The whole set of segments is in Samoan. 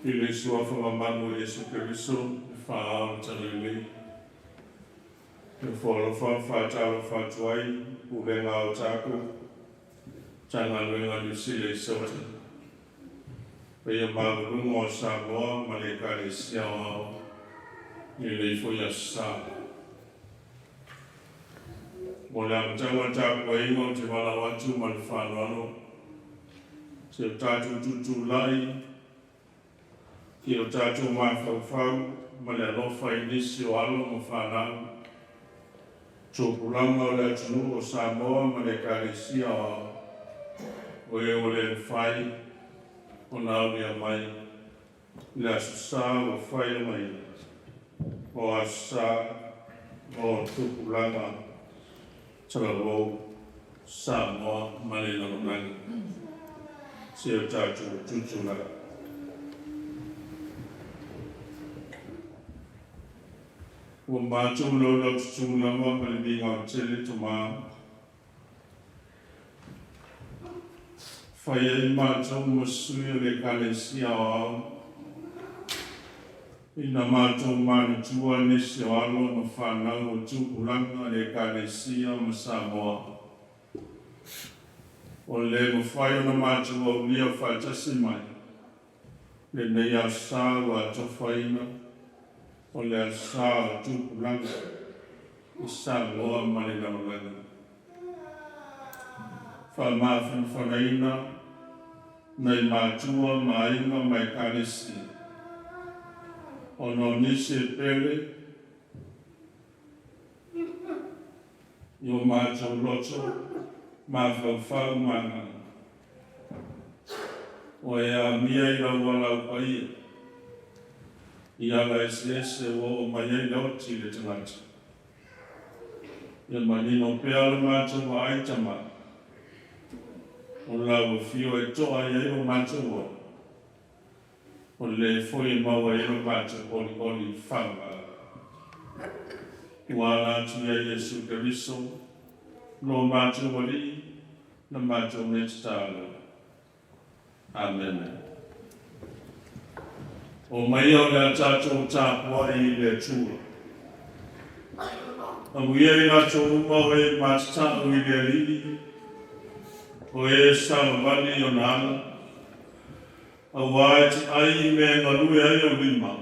I le suafa mamalu o Iesu Keriso, le Faa-Ao o le Talalelei, e ofo alofa ma faatalofa atu ai i Pulega a Otago, Matagaluega a Niu Sila i Savaii, paia maualuga o Samoa ma le Ekalesia Aoao i lenei foi Aso Sa. Mo le amataga o le tapuaiga ou te valaau atu ma le faaaloalo se i o tatou tutulai i o tatou mafaufau ma le alofa i nisi o alo ma fanau, tupulaga o le atunuu o Samoa ma le Ekalesia Aoao, o e ua le mafai ona aulia mai le Aso Sa ua faailogaina o Aso Sa o Tupulaga Talavou Samoa ma le lalolagi. Se o tatou tutulai. Ua matou laulaututu lava ma le migao tele Tamā, fai ai matou ma sui o le Ekalesia Aoao, ina matou manatua nisi o alo ma fanau o tupulaga a le Ekalesia ma Samoa, o le mafai ona matou aulia faatasi mai lenei Aso Sa ua atofaina o le Aso Sa o Tupulaga i Samoa ma le lalolagi. Faamafanafanaina nai matua ma aiga ma Ekalesia, ona o nisi e pele i o matou loto, mafaufau ma agaga, ua e amia i lau valaau paia, i ala eseese ua oo mai ai le oti i le tagata. Ia manino pea le matou vaai Tamā, o lau afio e to'a i ai lo matou ola, o le foi e maua ai lo matou olioli faavavau. Ua ala atu ia Iesu Keriso, lo matou Alii, na matou nei tatalo. Amene. O maia o le a tatou tapuai i le Atua. Amuia i latou uma o e matatau i le Alii, o e savavali i ona ala, auā e te ai i mea e galue ai ou lima,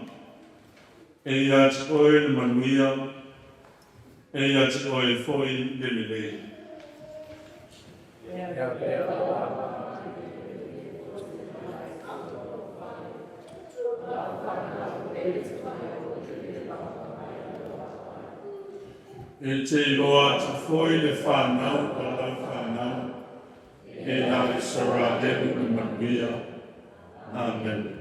e ia te oe le manuia, e ia te oe foi le lelei. E te iloa atu foi le fanau a lau fanau, e na Isaraelu le manuia. Amene.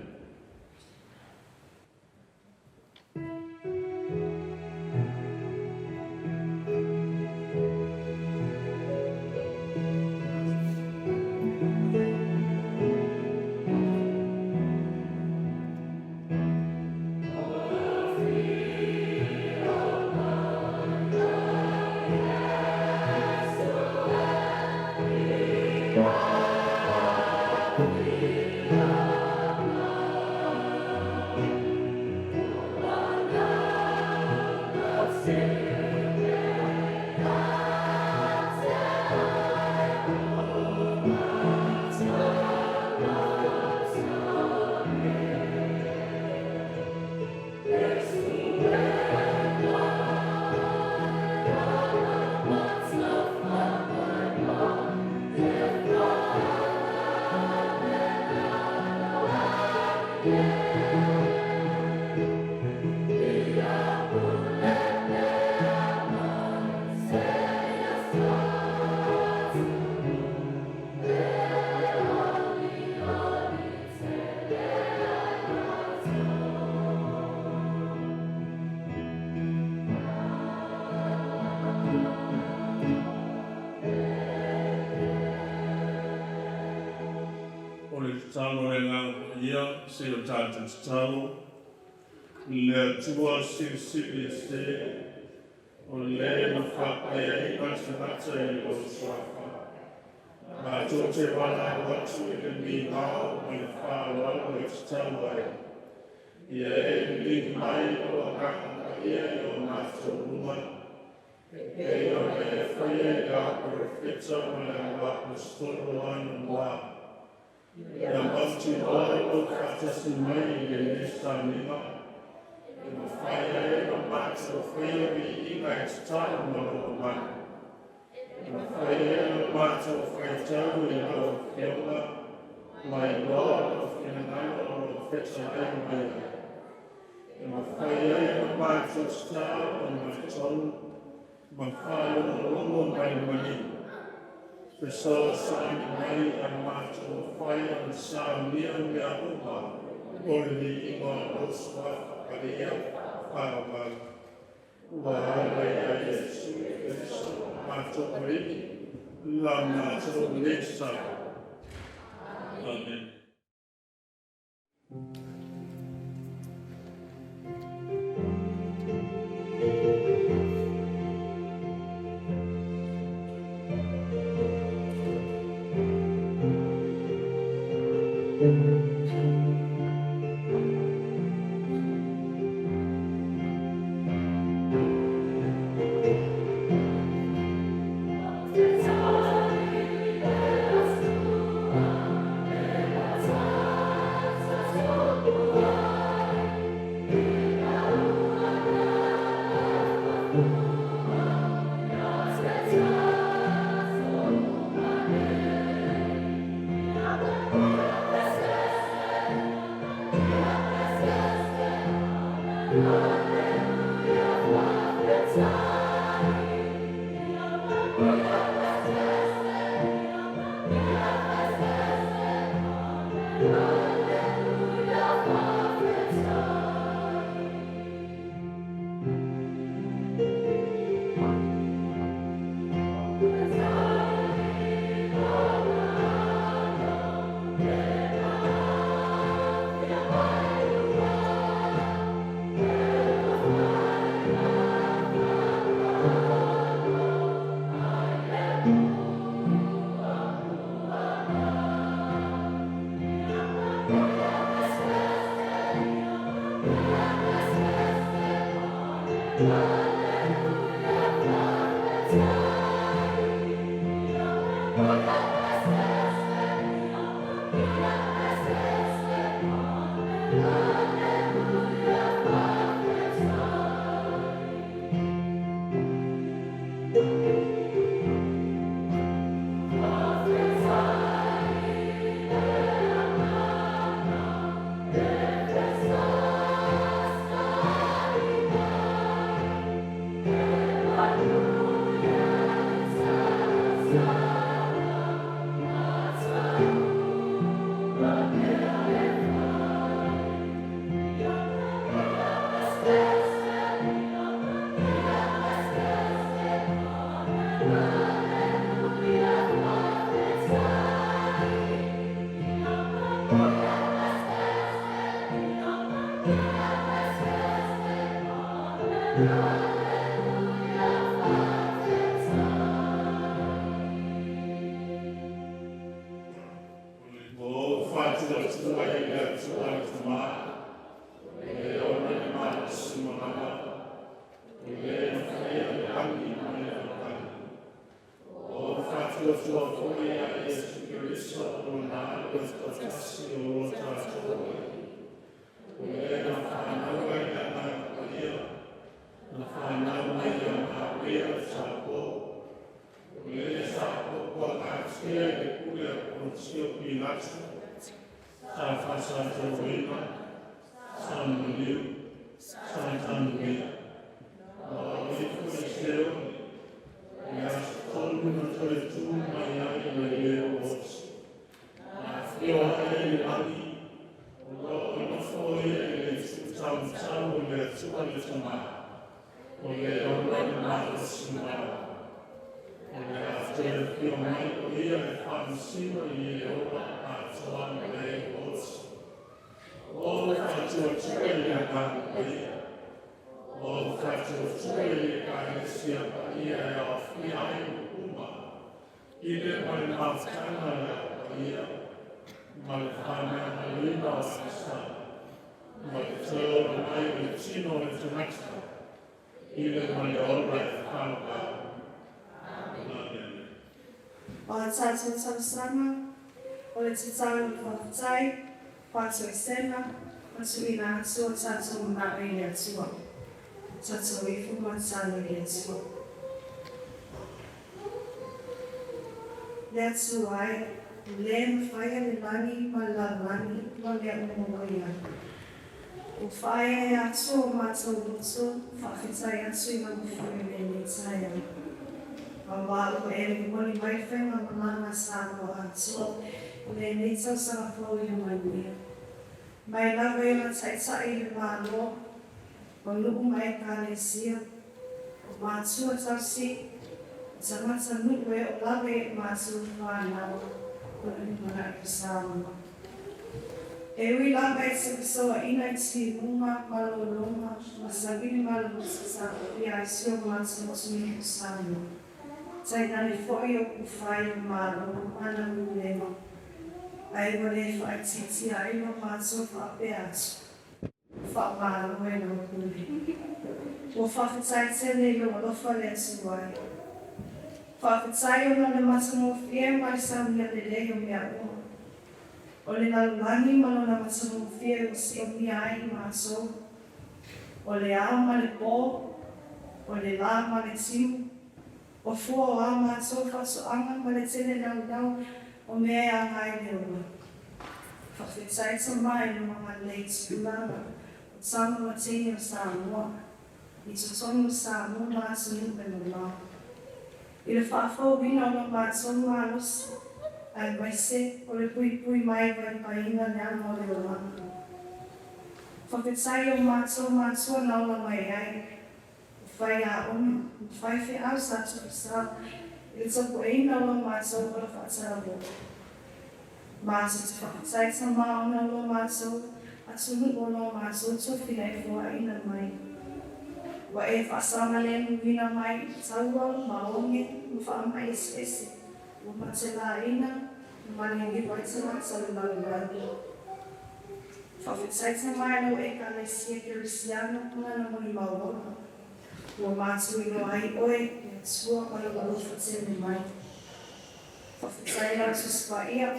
O le tatalo a le Agaga Paia, se o tatou tatalo, le Atua silisili ese, o le na faapaiaina tagata i lou suafa. Matou te valaau atu i le migao ma le faaaloalo e tatau ai. Ia e liliu mai lou Agaga Paia i o matou uma, e pei ona e faia i le aoperofeta ma le auaposeitolo anamua. Ia mautinoa lou faatasi mai i lenei sauniga, e mafai ai ona matou faia viiga e tatau ma lou mamalu. E mafai ai ona matou faitau i lau Afioga ma iloa lou finagalo o lo o fetalai mai ai. E mafai ai ona matou tatalo ma maitonu ma faalogologo mai le maliu. Fesoasoani mai ia matou mafai ona saunia mea uma mo le viiga o lou Suafa Paia faavavau. Ua ala ia Iesu Keriso o matou Alii la matou nei tatalo. Amene. O faatuatua i le Atua le Tama, o le ona le malosi ma lava, o le na faia le lagi ma le lalolagi. O faatuatua foi ia Iesu Keriso o lona Alo e toatasi o lo tatou Alii, o le na fanau ai le Agaga Paia, na fanau mai ia Maria le taupō, o le sa puapuagatia i le pule a Ponitio Pilato, sa faasatauaina, sa maliu, sa tanuia, ma o ifo i Seoli, o le aso tolu na toe tu mai ai mai le oti. Na afio ai i le lagi, o lo o nofo ia i le itu taumatau o le Atua le Tama, o le ona le malosi ma lava. O le a toe afio mai o ia e faamasino i e ola atoa ma le oti. O faatuatua i le Agaga Paia, o faatuatua i le Ekalesia Paia e aofia ai nuu uma, i le ma le mafutaga a le Ao Paia, ma le faamagaloina o agasala, ma le toe tino o le tagata, i le ma le ola e faavavau. Amene. O a tatou talosaga, o le tatalo o le faafetai, faatoesega, ma tuuina atu o tatou manao i le Atua. Tatou ifo ma tatalo i le Atua. Le Atua e, o le na faia le lagi ma le lalolagi ma mea uma ua i ai. Ua faaeaea atu o matou loto faafetai atu i lau Afioga i lenei taeao. Auā ua e momoli mai faigamalaga a Samoa atoa i lenei tausaga fou i le manuia. Mai lava i ona taitai i le Malo, o nuu ma Ekalesia, o matua tausi, o tagata nuu e oo lava i matou fanau o le lumanai o Samoa. E ui lava i fesoaina i timuga ma lologa ma savili malolosi sa aafia ai si o matou atunuu o Samoa, tainane foi upufai o Malo ma ana Pulega, ae ua le faaitiitia ai lo matou faapea atu, faamalo e lau Pule. Ua faafetai tele i lou alofa le Atua e. Faafetai ona o le matagofie ma le saunia lelei o mea uma. O le lalolagi ma lona matagofie ua siomia ai i matou, o le ao ma le po, o le la ma le tiu, o fua o a matou faatoaga ma le tele naunau o mea e aga ai le ola. Faafetai Tama i lou agalelei i tupulaga o tama ma teine o Samoa, i totonu o Samoa ma atunuu e mamao. I le faafouina o lo matou malosi, aemaise o le puipui mai vaivaiga leaga o le olaga. Faafetai i o matou matua na ola mai ai, o faiaoga ma faifeau sa tuusa i le tapueina o lo matou ola faatalavou. Matou te faafetai Tama ona o lo matou atunuu o lo matou tofi na e foaina mai. Ua e faasaogalemuina mai i taua ma oge ma faamai eseese ua matelaina ma maliliu ai tagata o le lalolagi. Faafetai Tama i lau Ekalesia Kerisiano ma lana molimau ola. Ua matou iloa ai oe, le Atua ma lou alofa tele mai. Faafetai i lau Tusi Paia,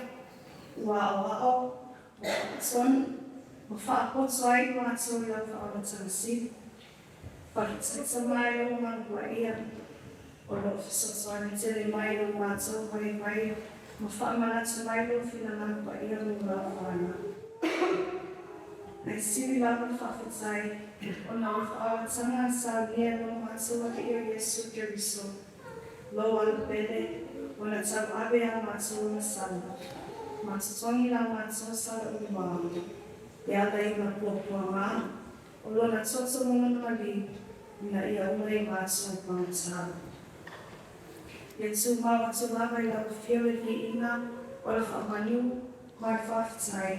ua aoao, ua faatonu, ma faapoto ai matou i lau faaolataga sili. Faafetai Tama i lou Agaga Paia, o lo o fesoasoani tele mai i lo matou vaivai ma faamanatu mai lou finagalo paia mo lau fanau. Ae sili lava le faafetai ona o le faaolataga a saunia e lo matou Alii o Iesu Keriso, lou alo pele, ua na tauave a matou agasala, ma totogi la matou sala uma e ala i ona puapuaga o lona toto ma lona maliu ina ia ola i matou pagata. Ia tumau atu lava i lau Afio le viiga o le faamanu ma le faafetai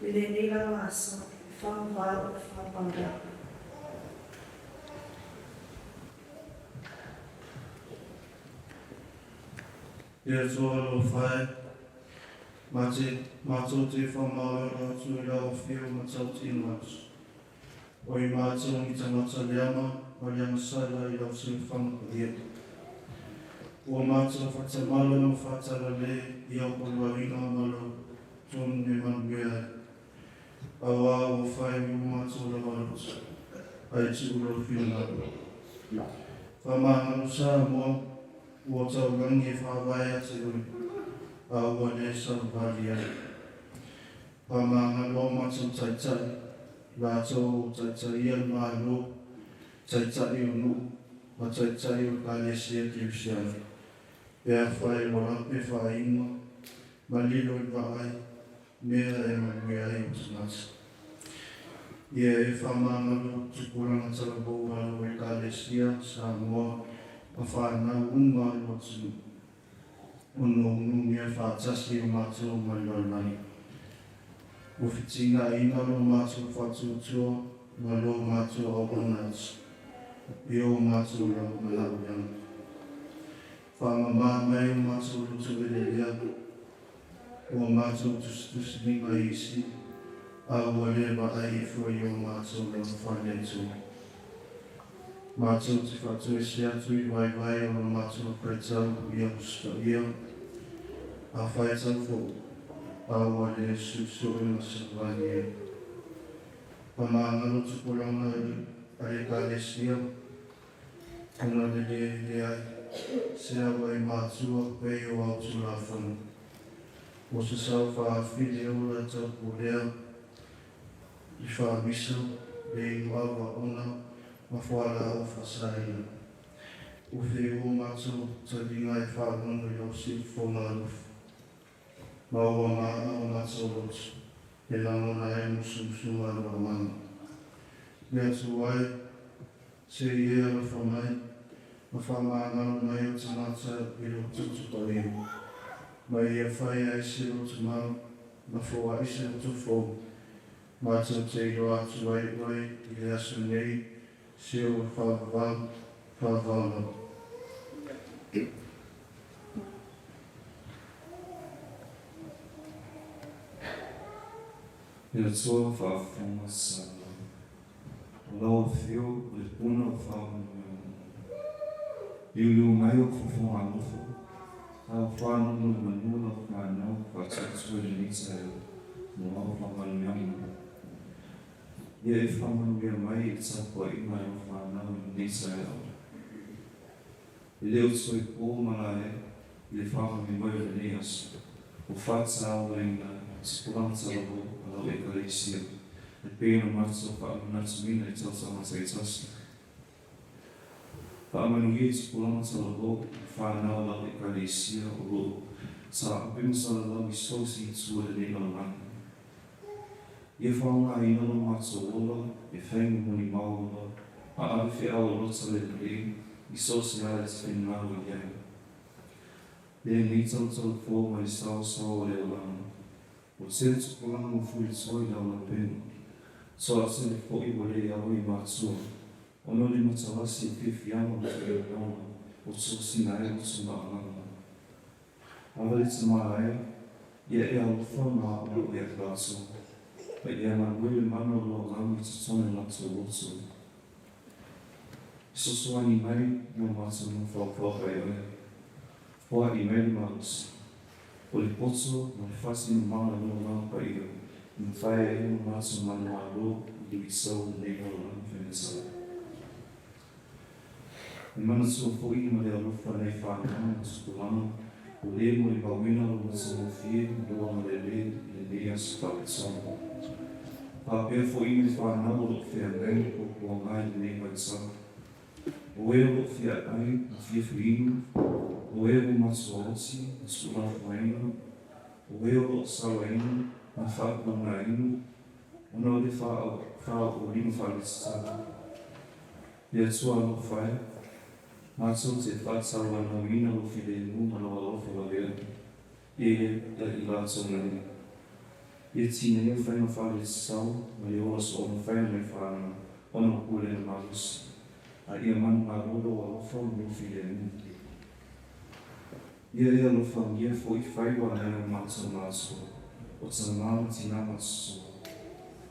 i lenei lava aso e faavavau o le faapalauga. Le Atua alofa e, matou te faamaualo atu i lau Afio ma tautino atu, o i matou ni tagata leaga ma le agasala i lau silafaga paia. Ua matou faatamala ma faatalale i au poloaiga ma lau tonu e manuia ai, auā ua fai i o matou lava loto, ae tuu lou finagalo. Faamagalo Samoa, ua taulagi e faavae ia te oe, a ua le savavali ai. Faamagalo o matou taitai, latou o taitaia le Malo, taitai o nuu, ma taitai o Ekalesia Kerisiano, pe afai ua lape faaima ma lilo i vaai mea e manuia ai o tagata. Ia e faamagalo tupulaga talavou a lau Ekalesia Samoa ma fanau uma a lou atunuu, ona o numia faatasi o matou ma le lalolagi. Ua fetinaiina lo matou faatuatua ma lo matou auauna atu i o matou lava manaoiaga. Faamama mai o matou loto eleelea, ua matou tusitusilima i isi. A ua le vaai ifo i o matou lava faaletonu. Matou te faatoese atu i vaivai o lo matou faitau ia usitaia, a faitau foi, a ua le suesue ma savali ai. Faamagalo tupulaga a le Ekalesia, ona le leai se auai matua pei o au Tulafono. Ua sasau faaafili ola e taupulea i faamisa, le inu ava ona ma fualaau faasaina. Ua feua matou taliga e faalogo i lau siufofoga alofa, ma ua ma'a o matou loto e lagona ai musumusuga a lou Agaga. Le Atua e, se i e alofa mai ma faamagalo mai ou tagata i lou toto paia, ma ia fai ai se loto mau ma foai se loto fou, matou te iloa atu ai oe i le aso nei seia faavavau faavavau lava. Le Atua faafofoga Samoa, o lau afio o le puna o faamanuiaga. Liuliu mai ou fofoga alofa, a o faanonomanu lau fanau faatuatua i lenei taeao mo au faamanuiaga. Ia e faamanuia mai i le tapuaiga a lau fanau i lenei taeao. E le o toe po malae i le faamoemoe o lenei aso, ua faataolaina tupulaga talavou a lau Ekalesia e pei ona matou faamanatuina i tausaga taitasi. Faamanuia i tupulaga talavou ma fanau a lau Ekalesia o lo o taape ma salalau i so o se itu o lenei lalolagi. Ia faaaogaina lo matou ola e fai ma molimau ola ma ave feau o lota le lelei i so o se ala e te finagalo i ai. Lenei talutalufou ma le saosaoa o le olaga, ua tele tupulaga ua fulitoa i le aulapeno, toa tele foi ua le alo i matua, ona o le matalasi o fiafiaga ma tuuina o tosina ai loto ma agaga. Ava le Tama e, ia e alofa ma aoao ia i latou, ma ia galue le mana o lou Agaga i totonu o latou loto. Fesoasoani mai mo matou mafaufau ai oe. Foai mai le malosi, o le poto ma le faatinomaga o lou Agaga Paia e mafai ai ona matou manumalo i luitau o lenei lalolagi faigata. E manatua foi ma le alofa nai fanau ma tupulaga ua le molimauina lou matagofie ma lou agalelei i lenei aso faapitoa. Faapea foi nai fanau o lo o feagai ma puapuaga i lenei vaitau. O e o lo o feagai ma fiafiinu, o e ua matuaoti ma tuulafoaina, o e o lo o salaina ma faapulagaina ona o le faaoolima faaletatau. Le Atua alofa e, matou te faatauanauina lou filemu ma lou alofa lavea e ia i latou nei. Ia tineia faiga faaletatau ma le ola soona fai o nai fanau ona o pulega malosi, a ia manumalo lou alofa ma lou filemu. Ia e alofagia foi faiva a nai o matou matua, o tamā ma tinā matutua,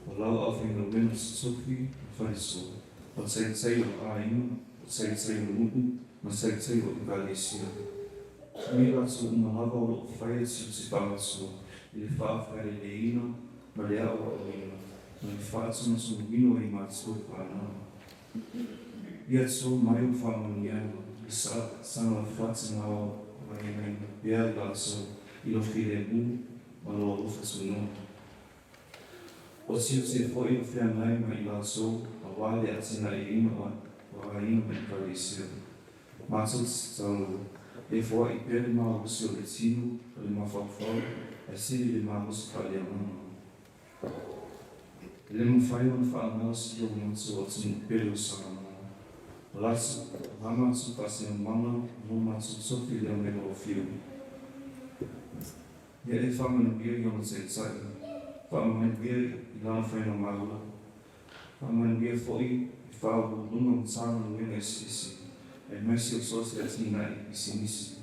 o lau aufaigaluega totofi ma faletua, o taitai o aiga, o taitai o nuu, ma taitai o ekalesia. Ma i latou uma lava o lo o faia tiute faamatua i le faafaileleina ma le aoaoina ma le faatonutonuina o i matua i fanau. Ia to mai o faamanuiaga i saga faatamaoaigaina pea i latou i lou filemu ma lou alofa tunoa. O tiute foi o feagai ma i latou aua le atinaeina o aiga ma ekalesia. Matou te tatalo e foai pea le malosi o le tino ma le mafaufau ae sili le malosi faaleagaga. E le mafai ona faagalo si o matou atunuu pele o Samoa. O la matou faasinomaga ma lo matou tofi i le aumaiga o Fiu. Ia e faamanuia i ona taitai, faamanuia i lana faigamalo, faamanuia foi i Faauluuluga o Matagaluega eseese aemaise o so o se atinae pisinisi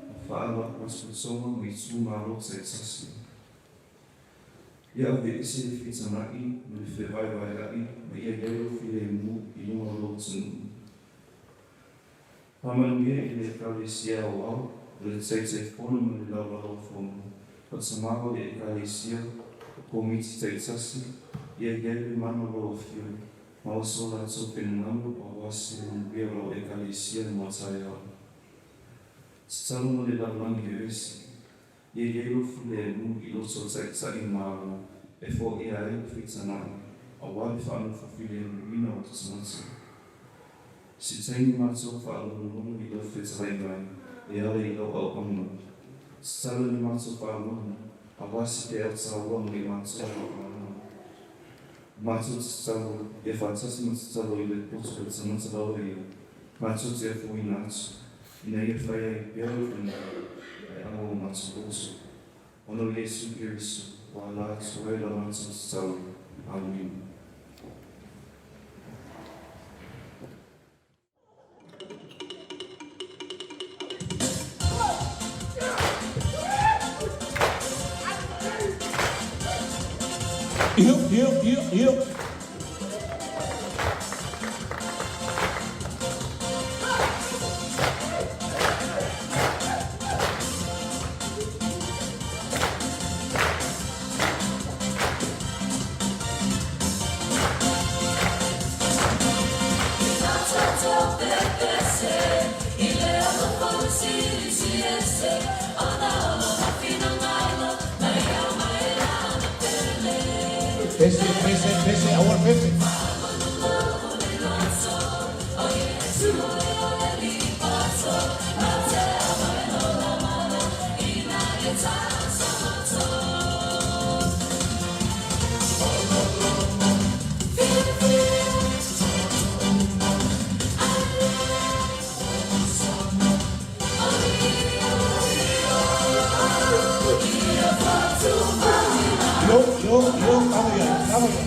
ma faalapotopotoga ma itumalo taitasi. Ia aveese le fetaga'i ma le fevaevaea'i ma ia i ai lou filemu i luga o lou atunuu. Faamanuia i le Ekalesia Aoao, o le Taitaifono ma le Laulau-a-Fono, o tamā o le Ekalesia, o komiti taitasi, ia i ai le mana o lau Afioga, maua so latou finagalo aua se manuia o lau Ekalesia mo a taeao. Tatalo mo le lalolagi vevesi, ia i ai lou filemu i loto taitai malo e foaia ai le fetaga'i auā le faanofo filemuina o tagata. Se taimi matou faalogologo i lau fetalai mai e ala i lau auauna. Tatalo i le matou faalogo auā se peau taua mo i matou faaaogaina. O matou tatalo ia faatasi ma tatalo i le poto o le tagata lava ia, matou te afoina atu, ina ia fai ai pea lou finagalo ae aua o matou loto. Ona o Iesu Keriso ua ala atu ai la matou tatalo. Amene. Io, io, io, io. Pese, pese, pese, aua le pese. Io, io, io, tamo ia, tamo ia.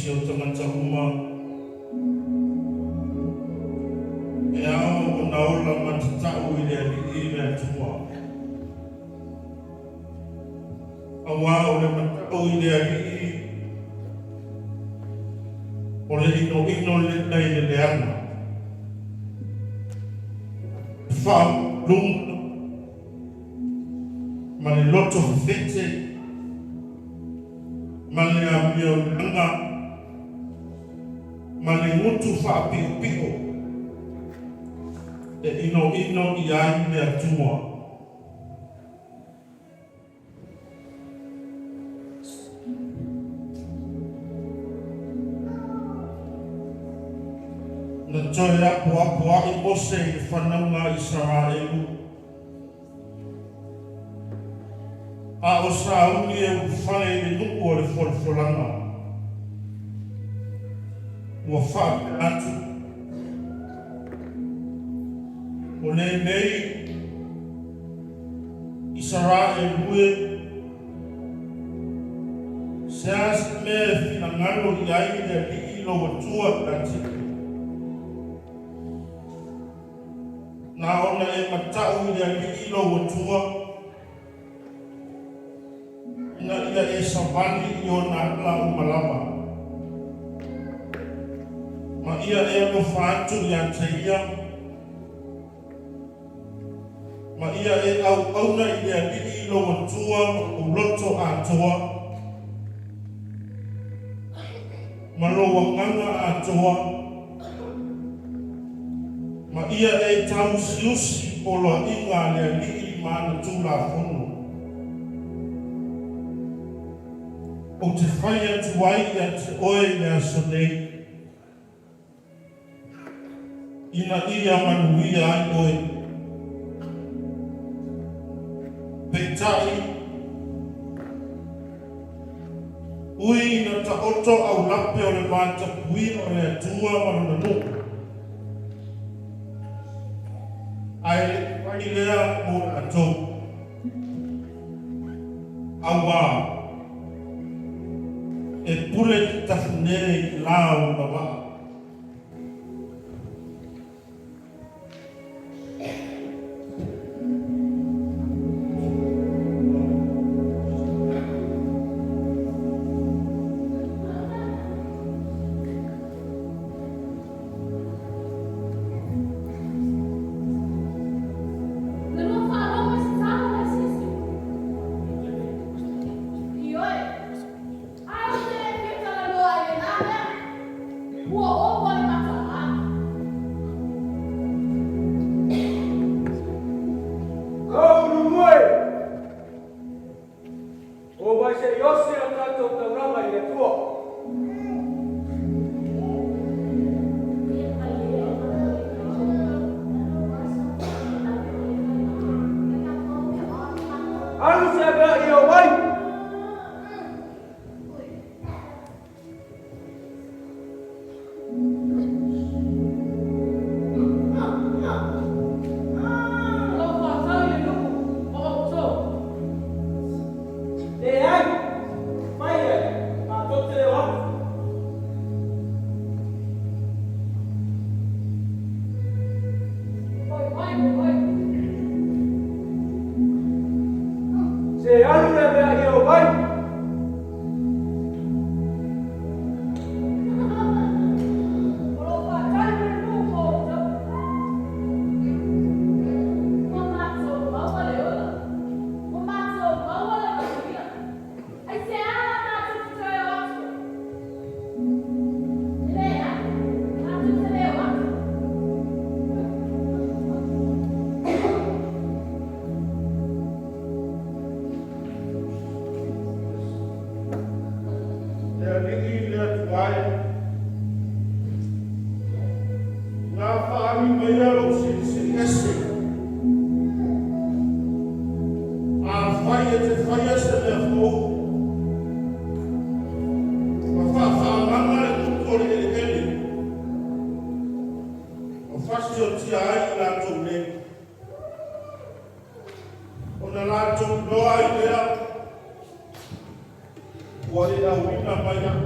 faatasi o tagata uma e ao ona ola matatau i le Alii le Atua. Auā o le matau i le Alii o le inoino lea i le leaga. Faamaualuga ma le loto fefete ma le amioleaga ma le gutu faapiopio e inoino i ai le Atua. Na toe apoapoaʻi Mose i le fanauga a Isaraelu, a o sauni e ulufale i le nuu o le folafolaga. Ua faapea atu, O lenei Isaraelu e, se a se mea e finagalo i ai le Alii lou Atua ia te oe? Na ona e matau i le Alii lou Atua, ina ia e savali i ona ala uma lava, ma ia e alofa atu ia te ia, ma ia e auauna i le Alii lou Atua ma lou loto atoa, ma lou agaga atoa, ma ia e tauusiusi i poloaiga a le Alii ma ana Tulafono. Ou te fai atu ai ia te oe i le aso nei, ina ia manuia ai oe. Peitai, ui ina taoto aulape o le vatapuia o le Atua ma Lona nuu, ae le i fai lea mo latou. Auā, e pule te tafune i le lā o lona vaa. O mai se i osi a tatou taulaga i le Atua. Alu se mea i o mai. Leai, fai ai, matou te le o atu. Se alu le mea i o mai. Le Alii le Atua e, na faaali maia lou silisili ese. Afai e te faia se mea fou, ma faafaagaga le gutu o le eleele, ma fasiotia ai i latou nei, ona latou iloa ai lea ua e auina mai au.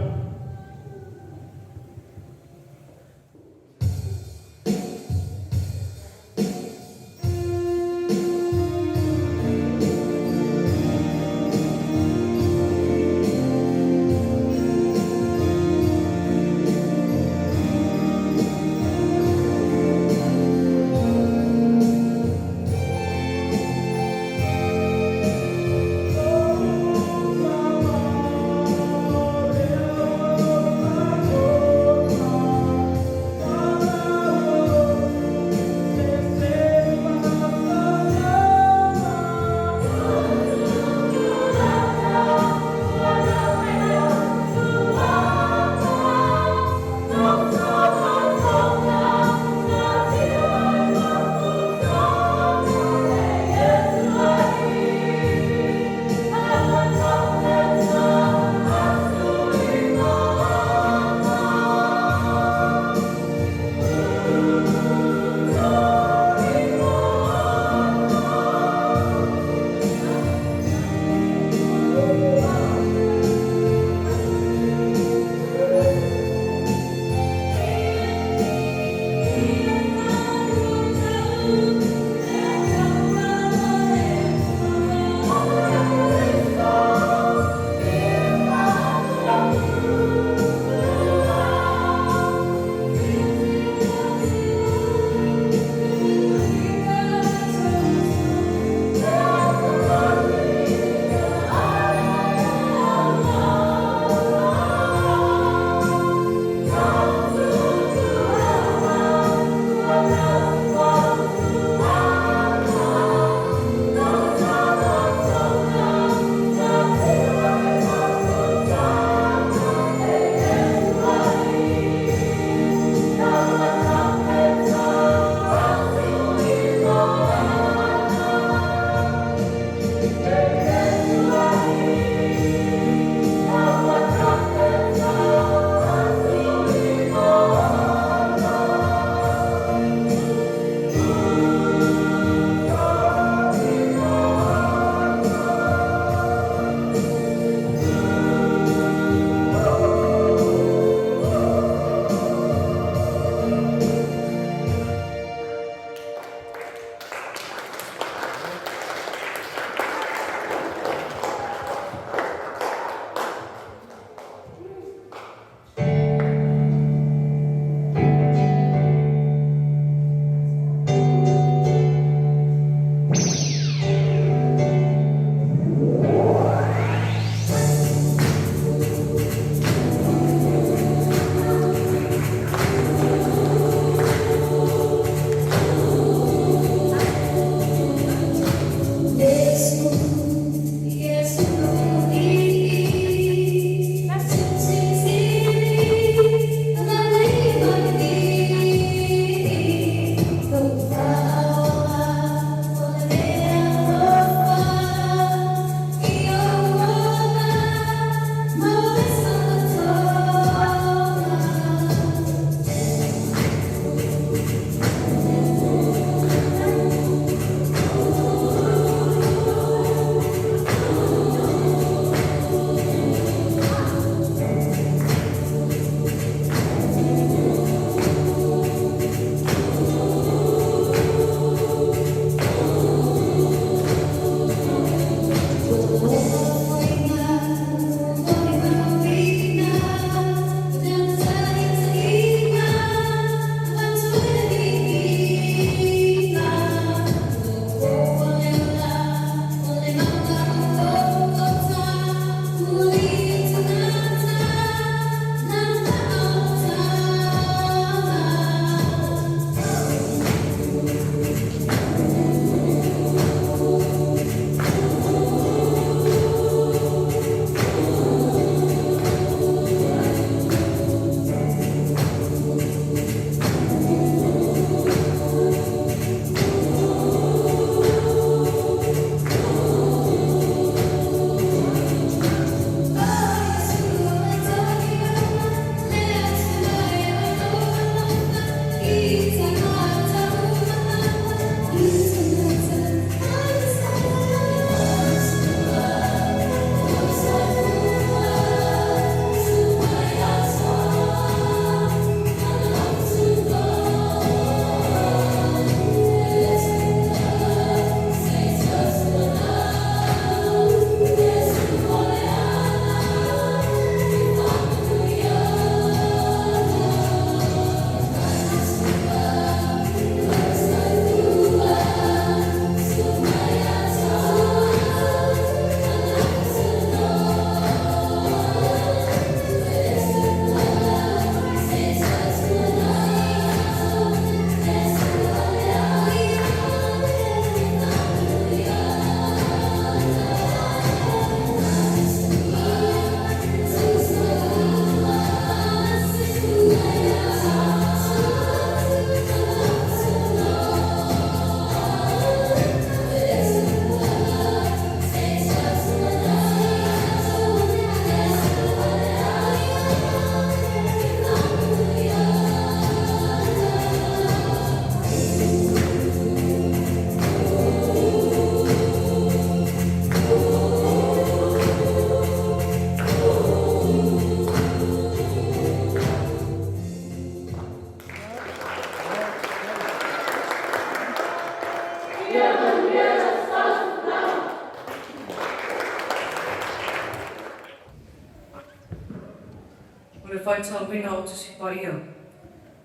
Faitauina o Tusi Paia.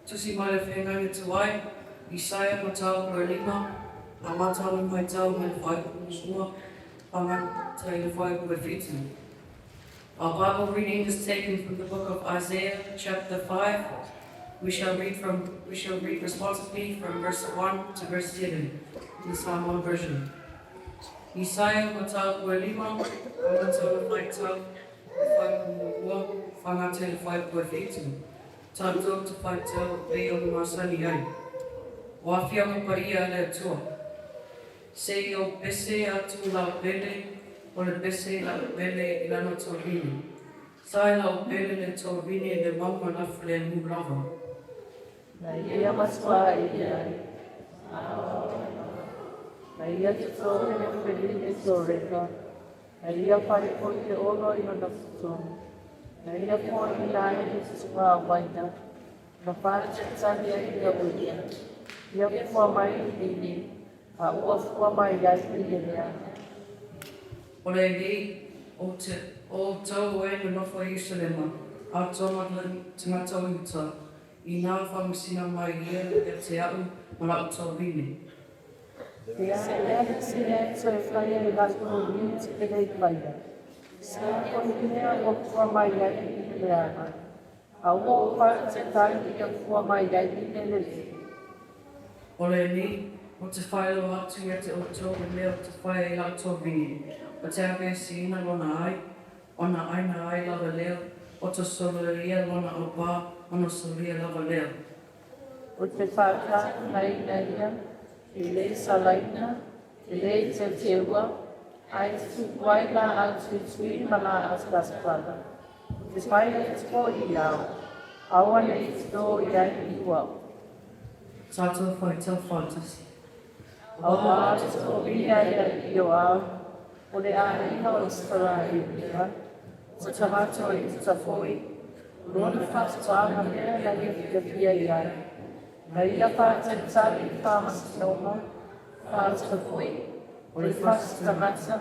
Tusi mai le Feagaiga Tuai, Isaia mataupu e lima, amata ona faitau mai le fuaiupu muamua, faagata i le fuaiupu e fitu. Our Bible reading is taken from the book of Isaiah, chapter 5. We shall read from we shall read responsively from verse 1 to verse 7 in the Samoan version. Isaia mataupu e lima, amata ona faitau le fuaiupu muamua, faagata i le fuaiupu e fitu. Tatou te faitau e pei ona masani ai. O Afioga Paia a le Atua. Se i ou pese atu lau pele, o le pese i lau pele i lana tovine. Sa i lau pele le tovine i le mauga lafulemu lava. Na ia matua i ai. Na ia tō le whiri e tō reka. Na ia whare ko te oro i ona futono. Na ia po i la e te tutua waina. Na whāte tani ai ia uia. Ia fua mai i vini. A ua fua mai ai i le mea. O lenei, o te o outou e nonofo i Ierusalema, atoa ma tagata o Iuta, inā faamasina mai ia ia te a'u ma la'u tovine. Te a e te mea e toe whai ai rātou i te pere i paia. Sa ko te mea ua fua mai ai i le leaga. A ua opa te tai i a fua mai ai i le lelei. O lenei, o te faailoa atu ia te outou le mea ou te fai ai la'u tovine, o te aveeseina lona ai, ona aina ai lava lea, o te soloia lona aupā, ona solia lava lea. O te whātānaina ia, e le salaina, e le teuteua, ai te tupu ai la au tuitui ma la au taspala. O te whai e te po i au, aua nei te tō i ai i ua. Tatou faitau faatasi. Aua te tō ia i o au, o le āiga o Isaraira, o te tagata i te tafoi, lona whātuānga mea na ia whiawhia i ai. Na ia whātaritari i whāmasinoga, whātafoi, o le whātutangata,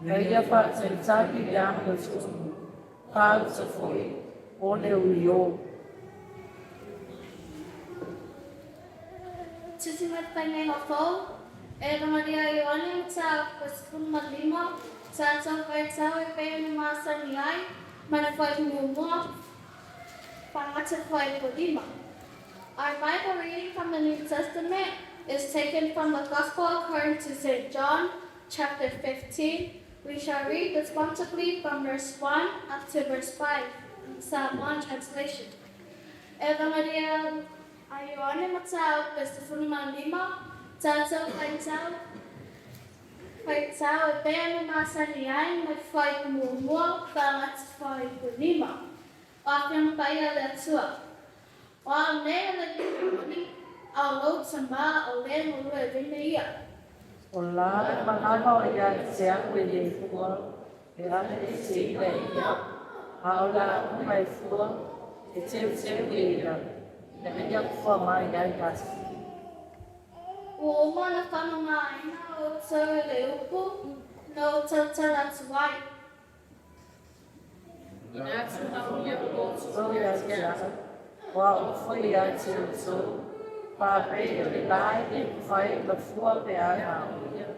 na ia whātaritari i āhua tumu, whātafoi, o le ui o. Tusi mai te Paenga Fou, E Maria Ioane mataupu e 15, tatou faitau e pei ona masani ai, ma le fuaiupu muamua, faagata fuaiupu lima. Our Bible reading from the New Testament is taken from the Gospel according to St. John, chapter 15. We shall read responsively from verse 1 up to verse 5 in the Samoan translation. E Maria Ioane mataupu e 15, tatou faitau faitau e pei ona masani ai ma le fuaiupu muamua, faagata fuaiupu lima. O Afioga Paia a le Atua. O au nei o le alii a o lou tamā o le galue vine ia. O la e manava o ia i te au e le fua, e ane e te ina e ia, a o la uma e fua, e teuteu e ia, ina ia fua mai ai asi. Ua uma ona faamamaina outou e le upu na ou tautala atu ai. Ina tu ia o ia te au, wa o fo ia te uto, pa pei o le lai e whai la fua pe a hao ia,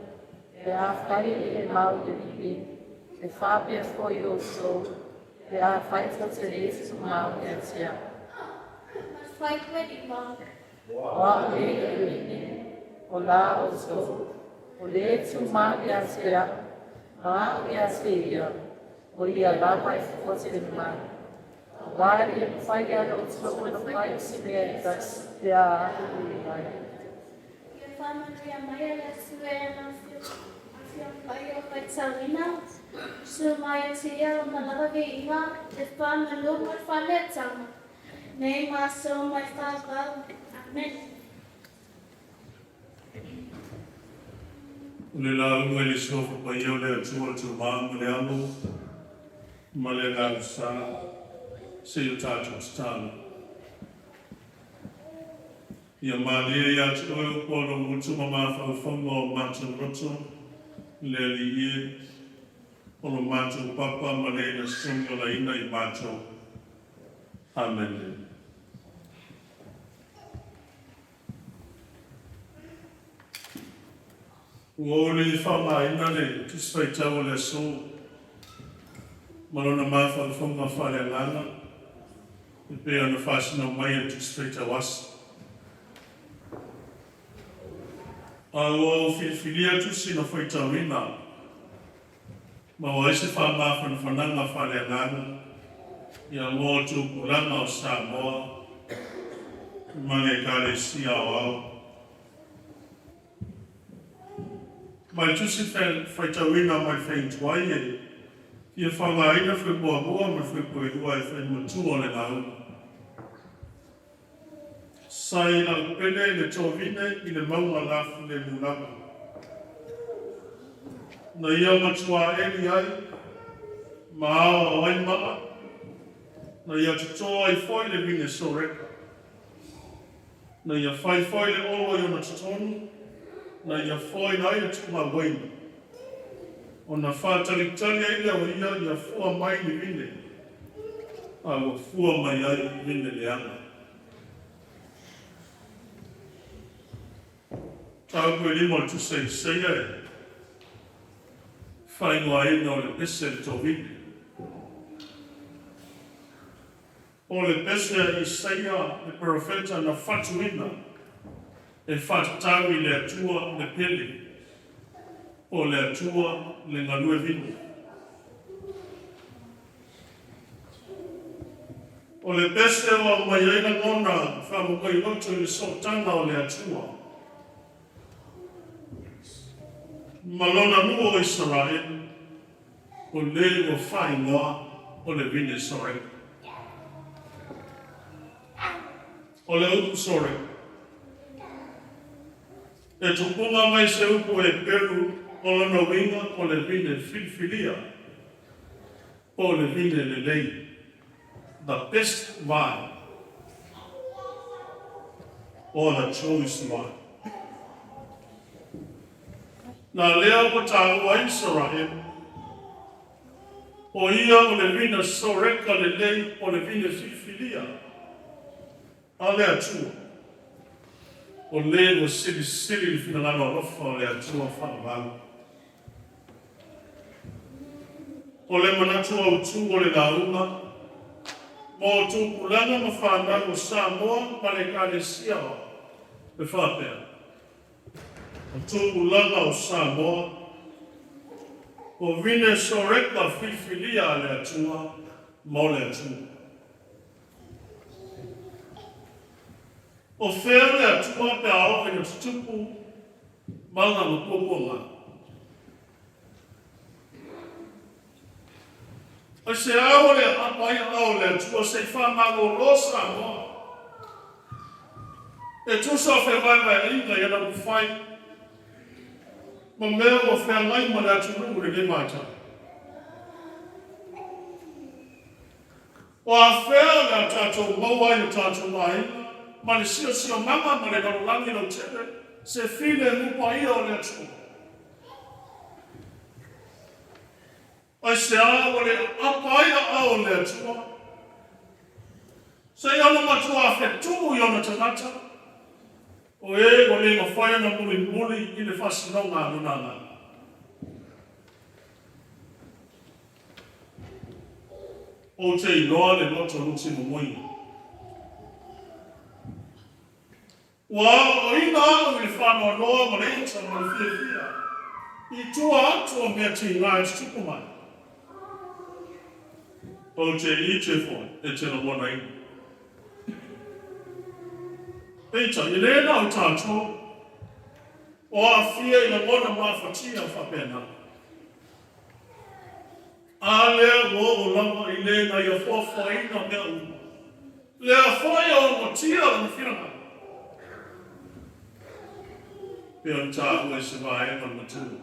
pe a whai e mau te iwi, e whapea fo i o so, pe a whai ta te e tu mau e te au. Ma le fuaiupu e lima. Wa o e e ine, o la o so, o le tu mau ia te au, ma o ia te ia, o ia lava e fua te mai. Wa e whai a o te o na whai o se mea e tas, pe a ahu i mai. Ia faamanuia mai e le Atua i ana Afioga Paia o faitauina, Susu mai ia te ia lona lava viiga, e faamanu ma le faaletaga, nei ma aso ma le faavavau. Amene. O le lauga i le Suafa Paia o le Atua le Tamā ma le Alo ma le Agaga Sa, se i o tatou tatalo. Ia malie ia te oe upu o lou gutu ma mafaufauga o matou loto, le Alii e, o lo matou papa ma le na soniolaina i matou. Amene. Ua ou le faaaogaina le Tusi Faitau o le aso ma lona mafaufauga faaleagaga e pei ona faasino mai e le Tusi Faitau Aso. A ua ou filifilia tusi na faitauina maua ai se faamafanafanaga faaleagaga ia mo tupulaga o Samoa ma le Ekalesia Aoao. Mai le Tusi Faitauina mai le Faiga Tuai e fia faaaogaina le Fuaiupu 1 ma le Fuaiupu 2 e fai matua o le lauga. Sa i laupele le tovine i le mauga lafilemu lava. Na ia matua eli ai ma aoao ai maa, na ia totoa ai foi le vine Soreka. Na ia fai foi le olo i ona totonu, na ia foaina ai le tuuga uaina. Ona faatalitali ai lea o ia ia fua mai le vine, a ua fua mai ai vine leaga. Mataupu e 5 o le Tusi a Isaia e faaigoaina o le pese a le tovine. O le pese a Isaia le perofeta na fatuina e faatatau i le Atua le pele, po o le Atua le galue vine. O le pese ua aumai ai lagona faamomoi loto i le sootaga o le Atua ma lona nuu o Isaraelu, o le ua faaigoa o le vine Soreka. O le upu Soreka e tupuga mai se upu Heperu o lona uiga o le vine filifilia, po o le vine lelei, the best vine or the choice vine. Na lea ua taua ai Isaraelu, o ia o le vine Soreka lelei, o le vine filifilia a le Atua, o le ua silisili le finagalo alofa o le Atua faavavau. O le manatu autu o le lauga mo tupulaga ma fanau o Samoa ma le Ekalesia e faapea: o tupulaga o Samoa, o vine Soreka filifilia a le Atua mo le Atua. O fea le Atua pe a oo ina tutupu mala ma puapuaga? Aisea ua le aapa ai aao o le Atua se i faamalolo Samoa e tusa o fevaevaeaiga i ana upufai ma mea ua feagai ma le atunuu i lenei vaitau? O afea o le a tatou maua ai o tatou aiga ma le siosiomaga ma le lalolagi lautele se filemu paia o le Atua? Aisea ua le aapa ai aao o le Atua se i ona matua fetuu i ona tagata o e ua le mafai ona mulimuli i le faasinoga a lona agaga? Ou te iloa le loto luti momoina. Ua aoaoina au i le faanoanoa ma le ita ma le fiafia i tua atu o mea tiga e tutupu mai. Ou te ite foi e te lagonaina. Peitai, e le na o tatou o aafia i lagona mafatia faapena. A lea ua oo lava i le na ia foafoaina mea uma, lea foi e ogotia lona finagalo. Pei ona taua i se vaega o le matua,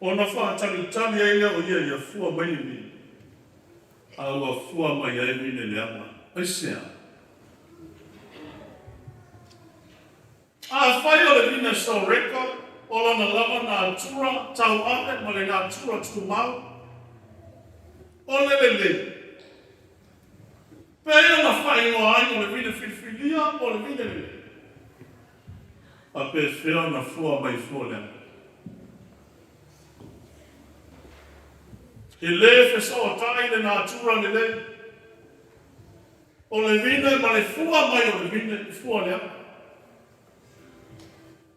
ona faatalitali ai lea o ia ia fua mai le vine, a ua fua mai ai vine leaga. Aisea? Afai o le vine Soreka o lona lava natura tauave ma le natura tumau, o le lelei. Pe ona faaigoa ai o le vine filifilia po o le vine lelei. Faapefea ona fua mai fua leaga. E lē fesootai le natura lelei o le vine ma le fua mai o le vine i fua leaga.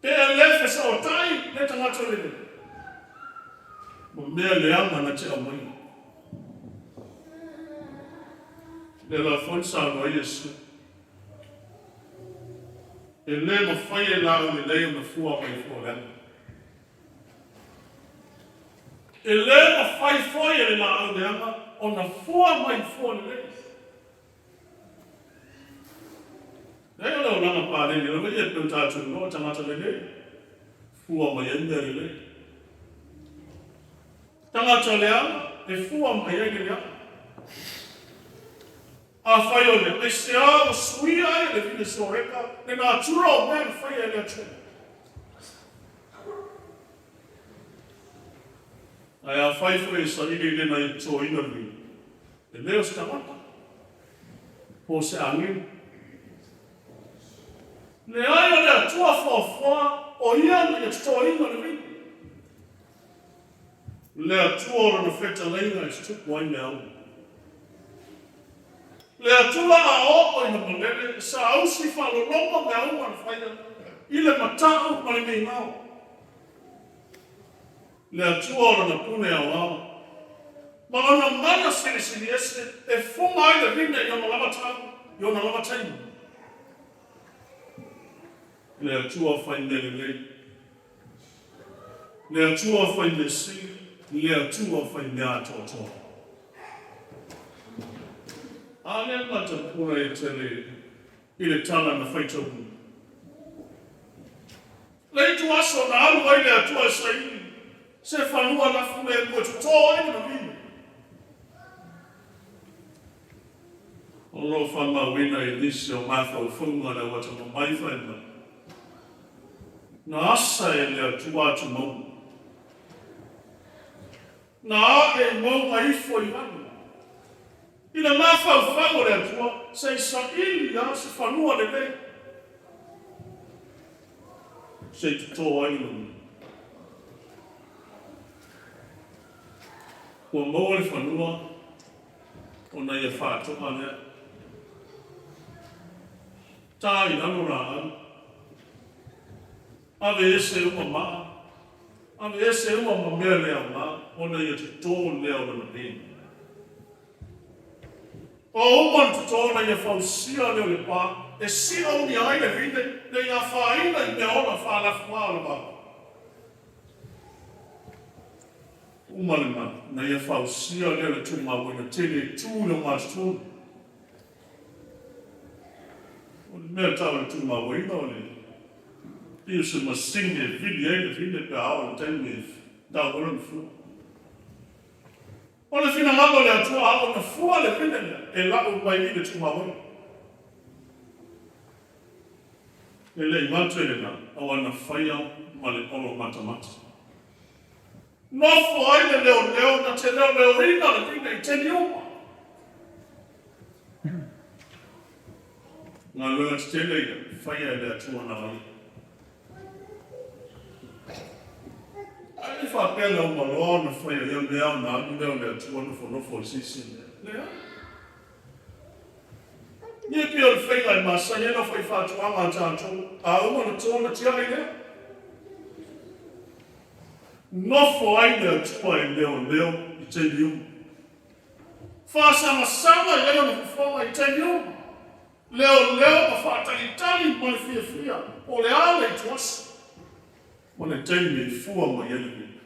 Pe e lē fesootai le tagata lelei ma mea leaga na te aumaia. Lea la foi na saunoa ai Iesu, e lē mafai e laau lelei ona fua mai i fua leaga. E lē mafai foi e le laau leaga ona fua mai i fua lelei. Leai o le olaga paleni lava ia e pei ona tatou iloa, tagata lelei, fua mai ai mea lelei. Tagata leaga, e fua mai ai le leaga. Afai o lea, aisea ua suia ai e le vine soreka le natura o mea na faia e le Atua? Ae afai foi e saili i le na ia totoina le vine, e le o se tagata, po o se agelu. Leai o le Atua foafoa o ia na ia totoina le vine. Le Atua o Lona fetalaiga e tutupu ai mea uma. Le Atua a oo ina malele e saausi faalologo mea uma na faia i le mata'u ma le migao. Le Atua o Lana pune aoao ma Lona mana silisili ese e fuga ai le vine i ona lava tau, i ona lava taimi. Le Atua fai mea lelei. Le Atua fai mea sili, le Atua fai mea atoatoa. A lea matapuna e tele i le tala na faitauina. Le ituaso na alu ai le Atua e saili se fanua lafulemu e totō ai lona vine. O lo o faamauina i nisi o mafaufauga a le au atamamai fai mai, Na asa e le Atua atumauga. Na ae i mauga ifo i lalo. I le mafaufau o le Atua, se i saili lava se fanua lelei, se i totō ai lona vine. Ua maua le fanua ona ia faatoa lea. Ta i lalo laau. Ave ese uma maa, ave ese uma ma mea le aoga ona ia totō lea o lona vine. O uma ona totō ona ia fausia lea o le pa e siomia ai le vine ne i afaina i mea ola faalafuā o le vao. Uma lena, na ia fausia lea o le tumauina tele e tu i le ogatotonu. O le mea tau o le tumauina o le pei o se masini e vili ai le vine pe a oo i le taimi e tau ai lona fua. O le finagalo o le Atua a oo ina fua le vine lea, e lau mai i le tumauina. E le i gata i lena, aua na faia ma le olo matamata. Nofo ai le leoleo na te leoleoina le vine i taimi uma. Galuega tetele ia faia e le Atua na o ia. Ae le faapea na uma loa ona faia ia mea ona alu lea o le Atua nofonofo i se isi mea. Leai. Ia pei o le faiga e masani ai le aufaifaatoaga a tatou, a uma ona to ona tiai lea. Nofo ai le Atua e leoleo i taimi uma. Faasagasama i ai ona fofoga i taimi uma. Leoleo ma faatalitali ma le fiafia po o le a le ituaso ma le taimi e fua mai ai le vili.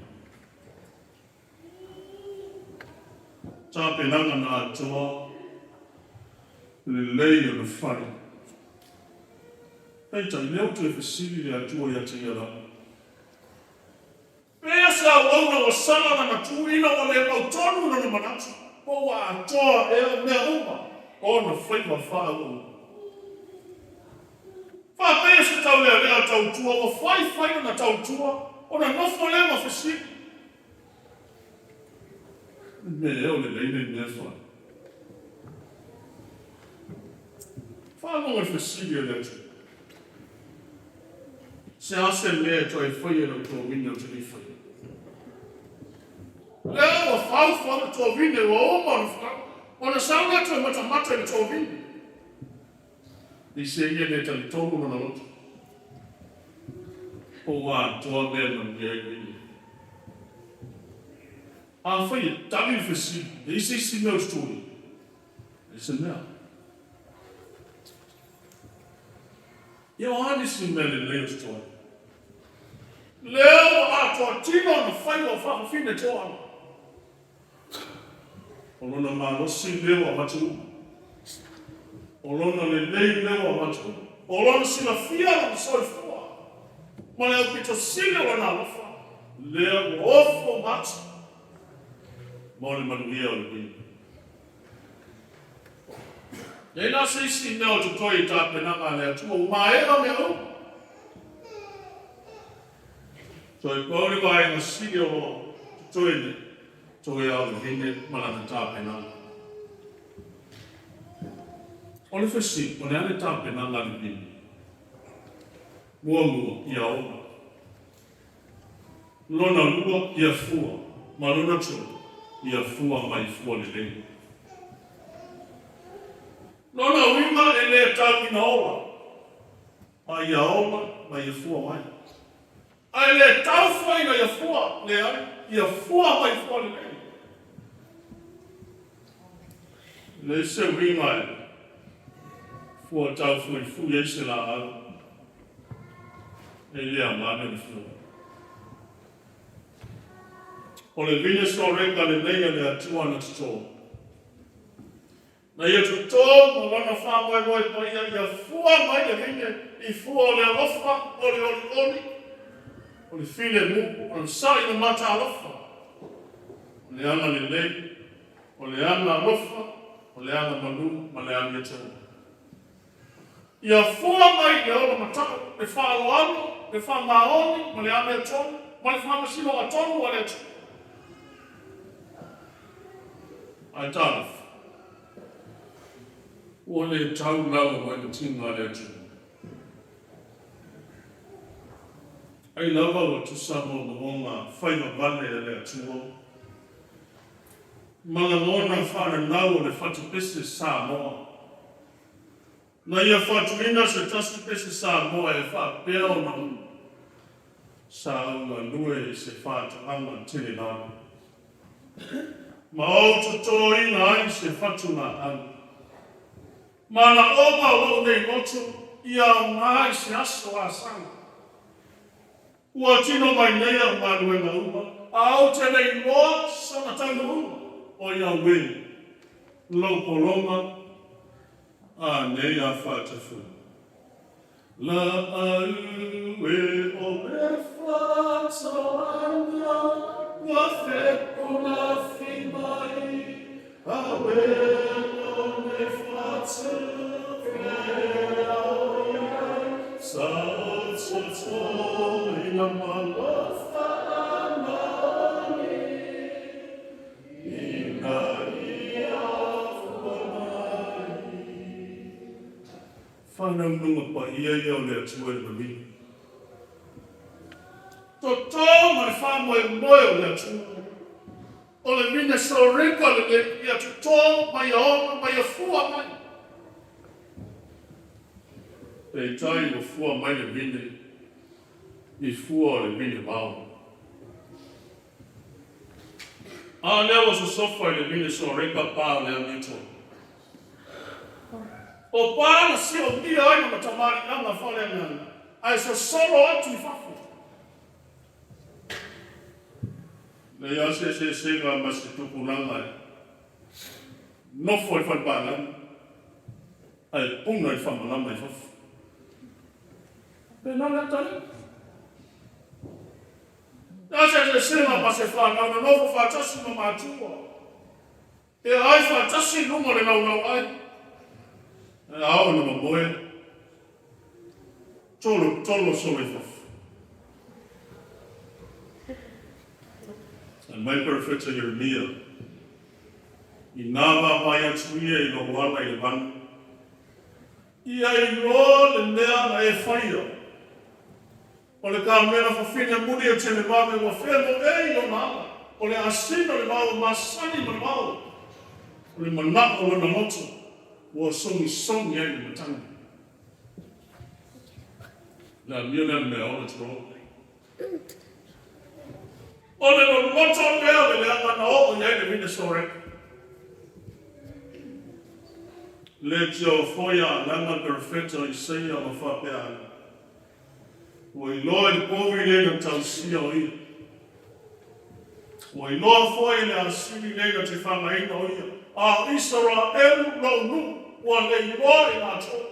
Tapenaga na atoa lelei ona fai. Peitai, lea ua toe fesili le Atua ia te ia lava. Pea se auauna ua sala lana tu ina ua le mautonu lona manatu po ua atoa ea mea uma o ona faiva faaauau. Faapea se taulealea tautua ua faifai lana tautua ona nofo lea ma fesili, O le mea ea o lelei lenei mea e fai? Faalogo i le fesili a le atunuu. Se a se mea e toe faia i lau tovine ou te le i faia? Lea ua faufau le tovine ua uma ona folau, ona sau lea toe matamata i le tovine. Peiseai e le talitonu lona loto, po ua atoa mea e manuia ai le ia. Afai e tali le fesili, e i ai se isi mea o totogi? Leai se mea. Ia o a nisi mea lelei o totoe? Lea ua atoa tino ona faiva o faafafine toaga. O lona malosi lea ua avatu uma. O lona lelei lea ua avatu uma. O lona silafia lona soifua ma le aupito sili o lona alofa lea ua ofo matu mo le manuia o le vili. Leai la se isi mea o totoe i tapenaga a le Atua, ua maea mea uma. Toe pau le vaega sili o lo o totoe nei, toe ao le vine ma lana tapenaga. O le fesili, o le a le tapenaga a le vine? Muamua, ia ola. Lona lua, ia fua. Ma lona tolu, ia fua mai fua lelei. Lona uiga e le tau ina ola, a ia ola ma ia fua mai. Ae le tau foi ina ia fua, leai, ia fua mai fua lelei. E leai se uiga e fua taufuifui ai se laau, e le aoga le fua. O le vine soreka lenei a le Atua na toto. Na ia toto ma lona faamoemoe paia ia fua mai le vine i fua o le alofa, o le olioli, o le filemu, o le sa'i na mataalofa, o le aga lelei, o le aga alofa, o le aga manu ma le amiotonu. Ia fua mai le ola matau, le faaaloalo, le faamaoni ma le amiotonu ma le faamasinoga tonu a le Atua. Ae talofa, ua le tau lava mai le tiga a le Atua. Ai lava ua tusa moomooga faivavale a le Atua ma lagona faananau o le fatupese Samoa. Na ia fatuina se tasi pese Samoa e faapea ona sa ou galue i se faatoaga tele lava, ma ou totoina ai se fatuga'au. Manaoga o lou nei loto ia aoga i se aso asaga. Ua tino mai nei au galuega uma, a ou te le iloa sona taunuuga, o Iawe, lou pologa, a nei a faatafulu. Laau e o le faatoaga ua fepunafi mai, awelo nei fatu feaoiai, sa o totoina malofa maoni, ina ia fua mai. Faanaunaga paia ia o le Atua i le manuia. Toto ma le faamoemoe o le Atua. O le vine soreka lenei ia toto ma ia ola ma ia fua mai. Peitai ua fua mai le vine i fua o le vine vao. A lea ua sosofa i le vine soreka pa o le amiotonu. O pa na siomia ai ma matamaliʻaga faaleagaga, ae sosolo atu i fafo. Leai lava se eseesega ma se tupulaga e nofo i le falepalagi ae puna i le faamalama i fafo. Faapena le atalii. Leai se eseesega ma se fanau na nofo faatasi ma matua. E ai faatasi i luga o le laulau ai, ae ao ona mamoe, tolotolo solo i fafo. Fai mai Perofeta Ieremia, Inā vaavaai atu ia i lou ala i le vanu, Ia iloa le mea na e faia. O le kamela fafine muli e televave ua femoe i ona ala. O le asina o le vao masani ma le vao. O le manao o lona loto ua sogisogi ai le matagi. Le amio lea le mea ola tulou. O le loloto lea o le leaga na oo i ai le vine Soreka. Le tio foi a alaga le perofeta o Isaia ma faapea ane. Ua iloa i le povi le na tausia o ia. Ua iloa foi i le asili le na te whangaina o ia. A Israelu lou nuu ua le iloa i latou.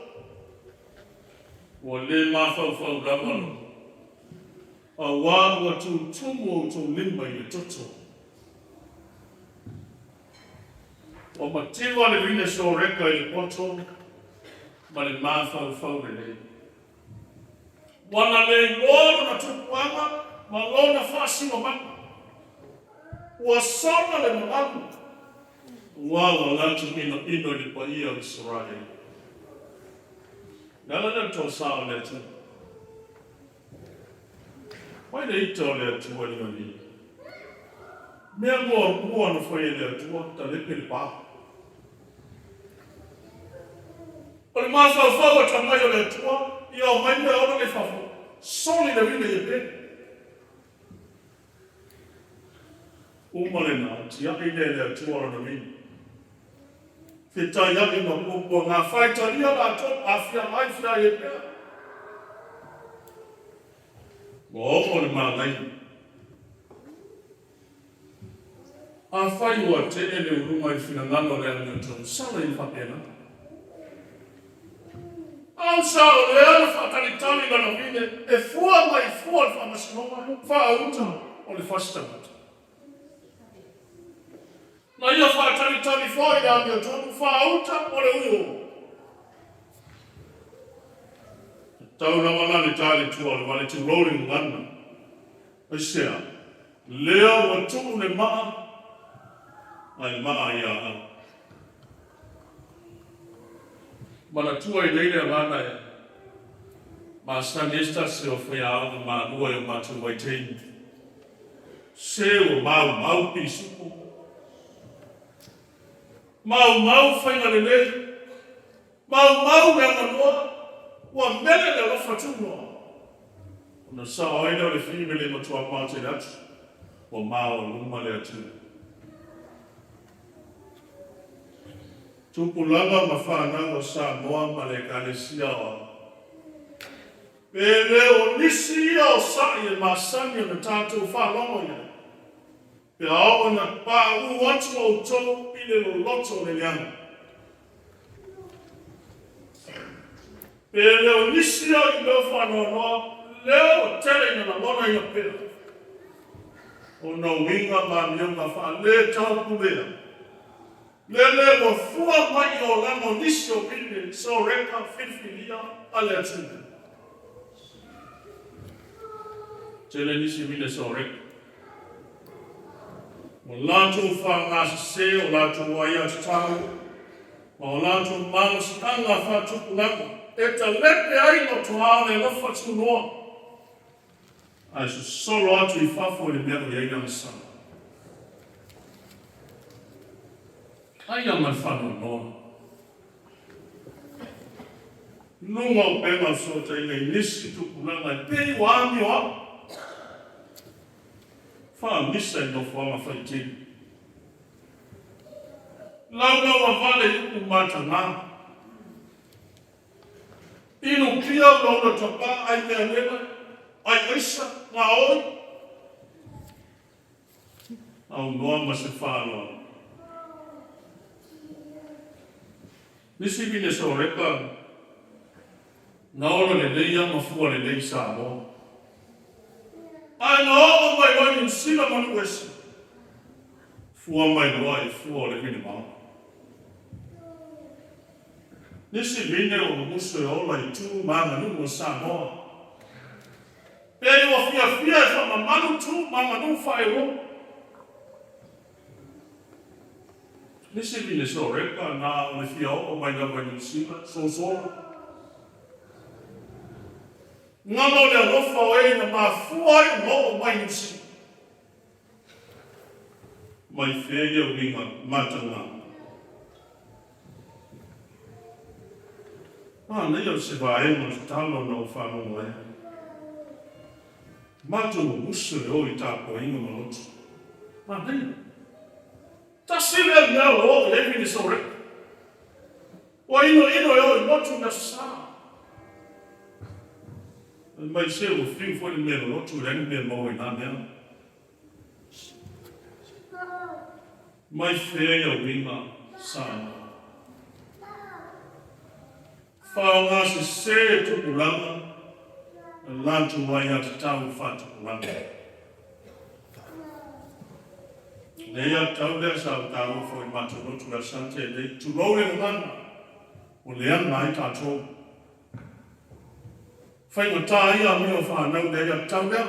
Ua le mafaufau lava lou. Auā ua tutumu outou lima i le toto. Ua mativa le vine Soreka i le poto ma le mafaufau lelei. Ua na le iloa lona tupuaga ma lona faasinomaga. Ua sola le mamalu. Ua ua latou inoino i le paia o Isaraelu. Le ala lea o le toasā o le Atua. Mai le ita o le Atua i lagi. Mea muamua na fai e le Atua, talepe le pa. O le mafaufau atamai o le Atua, ia omai mea ola nei fafo, soli le vine i Etene. Uma lena, tiai lea e le Atua lona vine. Fetaiai ma puapuaga faitalia latou, a fia ai fia ai e pea. Ua oo le manaia. Afai ua tee le uluga i le finagalo o le amiotonu, sala ia faapena. A o sa o lea na faatalitali lana vine e fua mai fua le faamasinoga faauta o le fasi tagata. Na ia faatalitali foi le amiotonu faauta o le uio. Tau lava la le ta le tua o le vale tulou le gagana. Aisea, lea ua tuu le maa ae maa ia au. Manatua i nei le agaga e masani ai se tasi o faiaoga malua i o matou vaitaimi. Se ua maumau pisupo. Maumau faiga lelei. Maumau le aganoa. Ua mele le alofa tunoa. Ona sao ai lea o le fime le matua matele atu. Ua maualuma le Atua. Tupulaga ma whanau o Samoa ma le Ekalesia o Ao. Pe le o nisi ia o sa'i e masani ona tatou faalogo i ai. Pe a oo ina paū atu outou i le loloto o le leaga. Pe le o nisi ia i leo faanoanoa lea ua tele ina lagona ina pea. Ona uiga ma amioga faale-taupulea. Lele ua fua mai i olaga o nisi o vine Soreka filifilia a le Atua. Tele nisi vine Soreka. Ua latou faagasese o latou aiatatau ma o latou malosiaga faatupulaga e talepe ai lotoa o le alofa tunoa ae sosolo atu i fafo i le mea o i ai le agasala. Aia ma le faanoanoa. Luga o upega o fesootaiga i nisi tupulaga e pei ua amio au. Faamisa i nofoaga faitele. Laulau a vale i upu mataga. Inu pia ulaula tapa ai mea lela, ai aisa, gaoi. Aunoa ma se faaaloalo. Nisi vine Soreka na ola lelei lava ma fua lelei i Samoa. Ae na oo mai loa i Niu Sila ma nuu ese, fua mai loa i fua o le vine mao. Nisi vine ua mumusu e ola i tu ma aganuu o Samoa. Pei ua fiafia e faamamalu tu ma aganuu faa-Europa. Nisi vine Soreka na o le fia oo mai lava i Niu Sila, sosola. Gama o le alofa o e na mafua ai ona oo mai Niu Sila. Mai fea ia uiga mataga? Manaia o se vaega o le tatalo na ou faalogo ai. Matou usu e o i tapuaiga ma lotu. Manaia. Tasi lea mea ua oo i ai Minnesota. Ua inoino e oo i motu i le Aso Sa. Fai mai se ua fiu foi le mea lolotu e leai ni mea maua i na mea. Mai fea ia uiga Samoa. Faaaoga sese tupulaga na latou aiatatau faatupulaga. Le aiatatau lea sa ou taua foi i le matou lotu i le Aso Sa na tea nei, tulou le gagana, ua leaga ai tatou. Faigata ia amio a fanau i le aiatatau lea.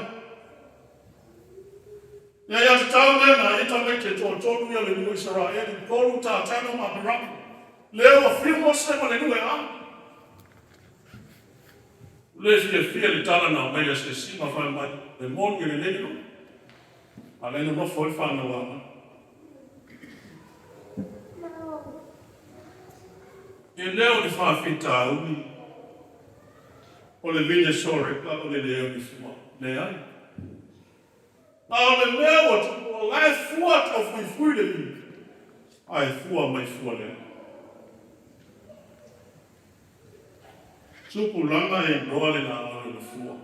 Le aiatatau lea na ai tamaiti e toatolu ia le nuu o Isaraelu, Kolu, Tatana ma Apiramo. Lea ua fiu Mose ma le nuu e alu. Le fiafia i le tala na aumai i le asiasiga fai mai, e moni e lelei le nuu. A o la e nonofo ai fanau a mai. E le o ni faafitauli o le vine soreka o le le au i fua. Leai. A o le mea ua tupu, o la e fua taufuifui le vine, ae fua mai fua leaga. Tupulaga e iloa le laau i ona fua.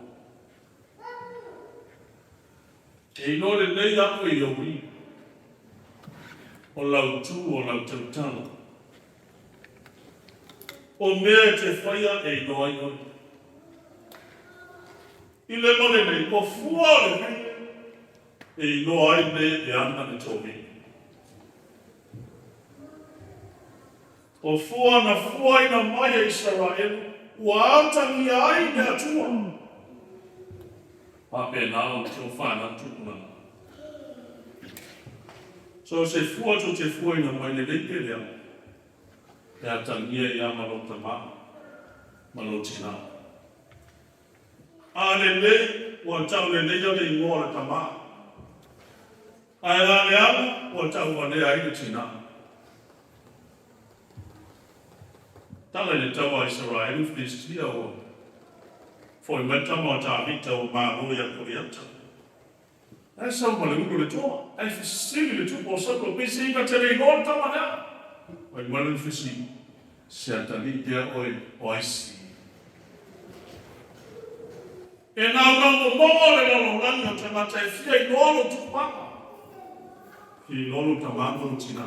E iloa lelei au e i ou i, o lau tu o lau tautala. O mea e te faia e iloa ai oe. I le male nei, o fua o le vine e iloa ai le e ana le tovine. O fua na fuaina mai e Isaraelu ua atagia ai le Atua. Faapena outou fanau tupulaga. So o se fua tou te fuaina mai lelei pe leaga, e atagia ia ma lou tama ma lou tina. A lelei, ua tau leleia le igoa o le tama. Ae a leaga, ua tau valea ai le tina. Tala i le taua a Isaraelu, Filistia, ua foi mai le tama o Tavita ua malo ia Koliata. Ae sau ma le ulu le toa, ae fesili le tupu o Saulo, Peiseai na te le iloa le tama lea? Fai mai lana fesili, Se atalii pea oe o aisi? E naunau momomo le lalolagi o tagata e fia iloa lou tupuaga, fia iloa lou tama ma lou tina.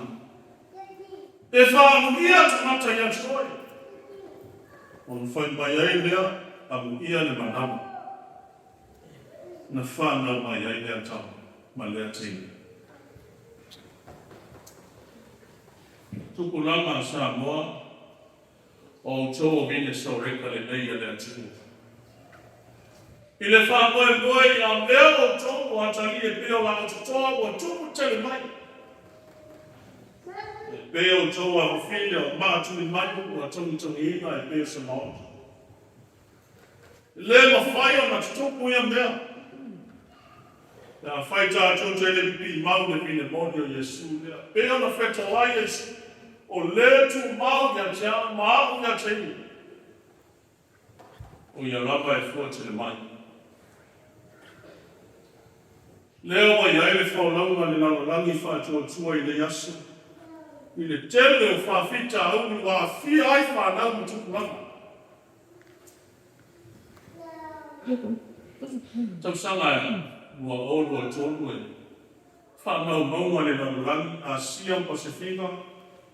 E faamuia tagata ia te oe, ona fai mai ai lea, Amuia le manawa na fanau mai ai lea tama ma lea teine. Tupulaga a Samoa, O outou o vine soreka lelei a le atunuu. I le faamoemoe ia mea outou ua atagia e pei o laau totoa ua tupu tele mai. E pei outou afafine o maatulimanu ua togitogiina e pei o se maota. E le mafai ona tutupu ia mea. Pe afai tatou te le pipii mau le vine moni o Iesu lea, pei ona fetalai Iesu, O le tumau ia te au ma a'u ia te ia, o ia lava e fua tele mai. Lea ua i ai le folauga a le lalolagi faatuatua i nei aso, i le tele o faafitauli ua aafia ai fanau ma tupulaga. Tausaga 2023 e faamaumauga a le lalolagi, Asia ma Pasefika,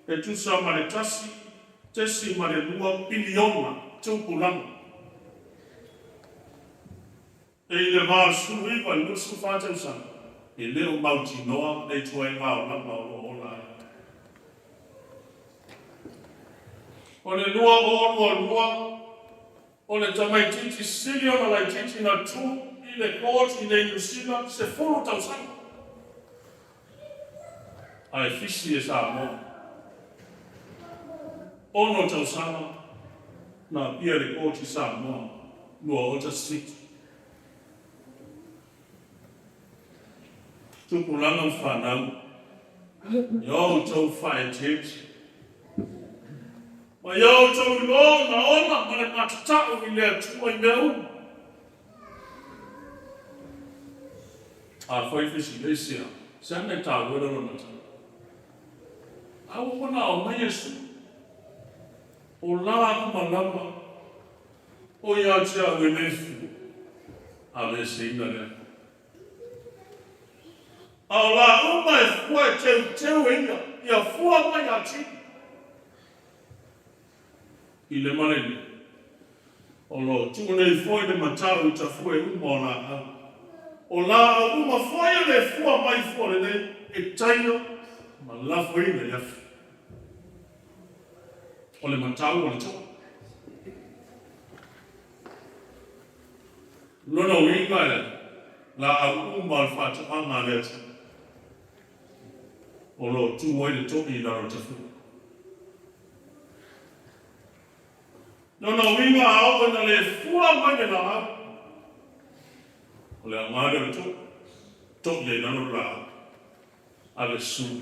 e tusa ma le 1.2 piliona tupulaga. E i le 89 i le 24 tausaga, e le o mautinoa le ituaiga olaga o lo o ola ai. O le 2022, o le tamaitiiti sili ona laitiiti na tu i le court i nei Niu Sila, 10 tausaga. Ae fisi e Samoa. 6 tausaga na apia le court i Samoa. 2017. Tupulaga ma fanau, ia outou faaeteete, ma ia outou iloa ogaoga ma le matatau i le Atua i mea uma. Afai fesili aisea, se aga e taua ai lona matau? A ua manao mai Iesu, o la uma lava o ia te au e le fua, aveeseina lea. A o la uma e fua e teuteu e ia, ia fua mai atili. I le ma lenei, o lo o tuu nei foi le matau i tafue uma o laau. O laau uma foi e le fua mai fua lelei, e taia ma lafoina i afi. O le matau o le to'a. Lona uiga e laau uma o le faatoaga a le Atua o lo o tu ai le to'i i lalo o le tafua. Lona uiga a oo ina le fua mai le laau, o le aoga lea o le to'i, to'i ai i lalo le laau, ave sulu.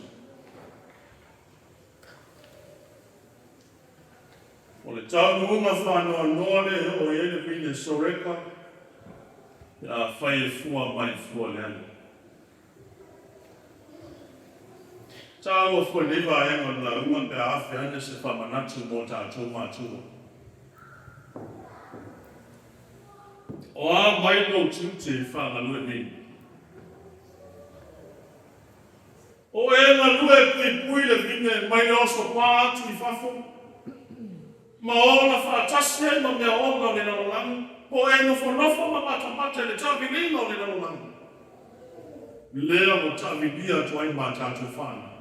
O le taunuuga faanoanoa lea e oo i ai le vine Soreka pe afai e fua mai fua leaga. Taua foi lenei vaega o le lauga pe a afe ane se faamanatu mo tatou matua. O a mai lou tiute i faagalue vine? O e galue e puipui le vine mai le oso pa atu i fafo, ma ola faatasi ai ma mea ola o le lalolagi, po o e nofonofo ma matamata i le taaviliga o le lalolagi, lea ua taavilia atu ai ma tatou fanau.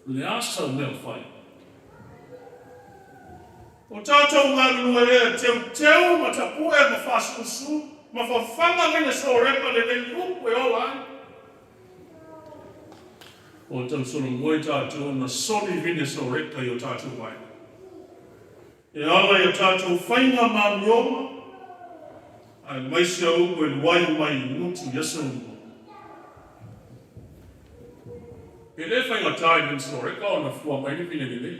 O le a sau mea o fai? O tatou galulue ea e teuteu ma tapue ma faasusu ma fafaga vine soreka lelei i upu e ola ai. Ua tau solomua i tatou ona soli vine soreka i o tatou aiga. E ala i a tatou faiga ma amioga, aemaise a upu e luai mai i gutu i aso uma. E le faigata i vine soreka ona fua mai le vine lelei.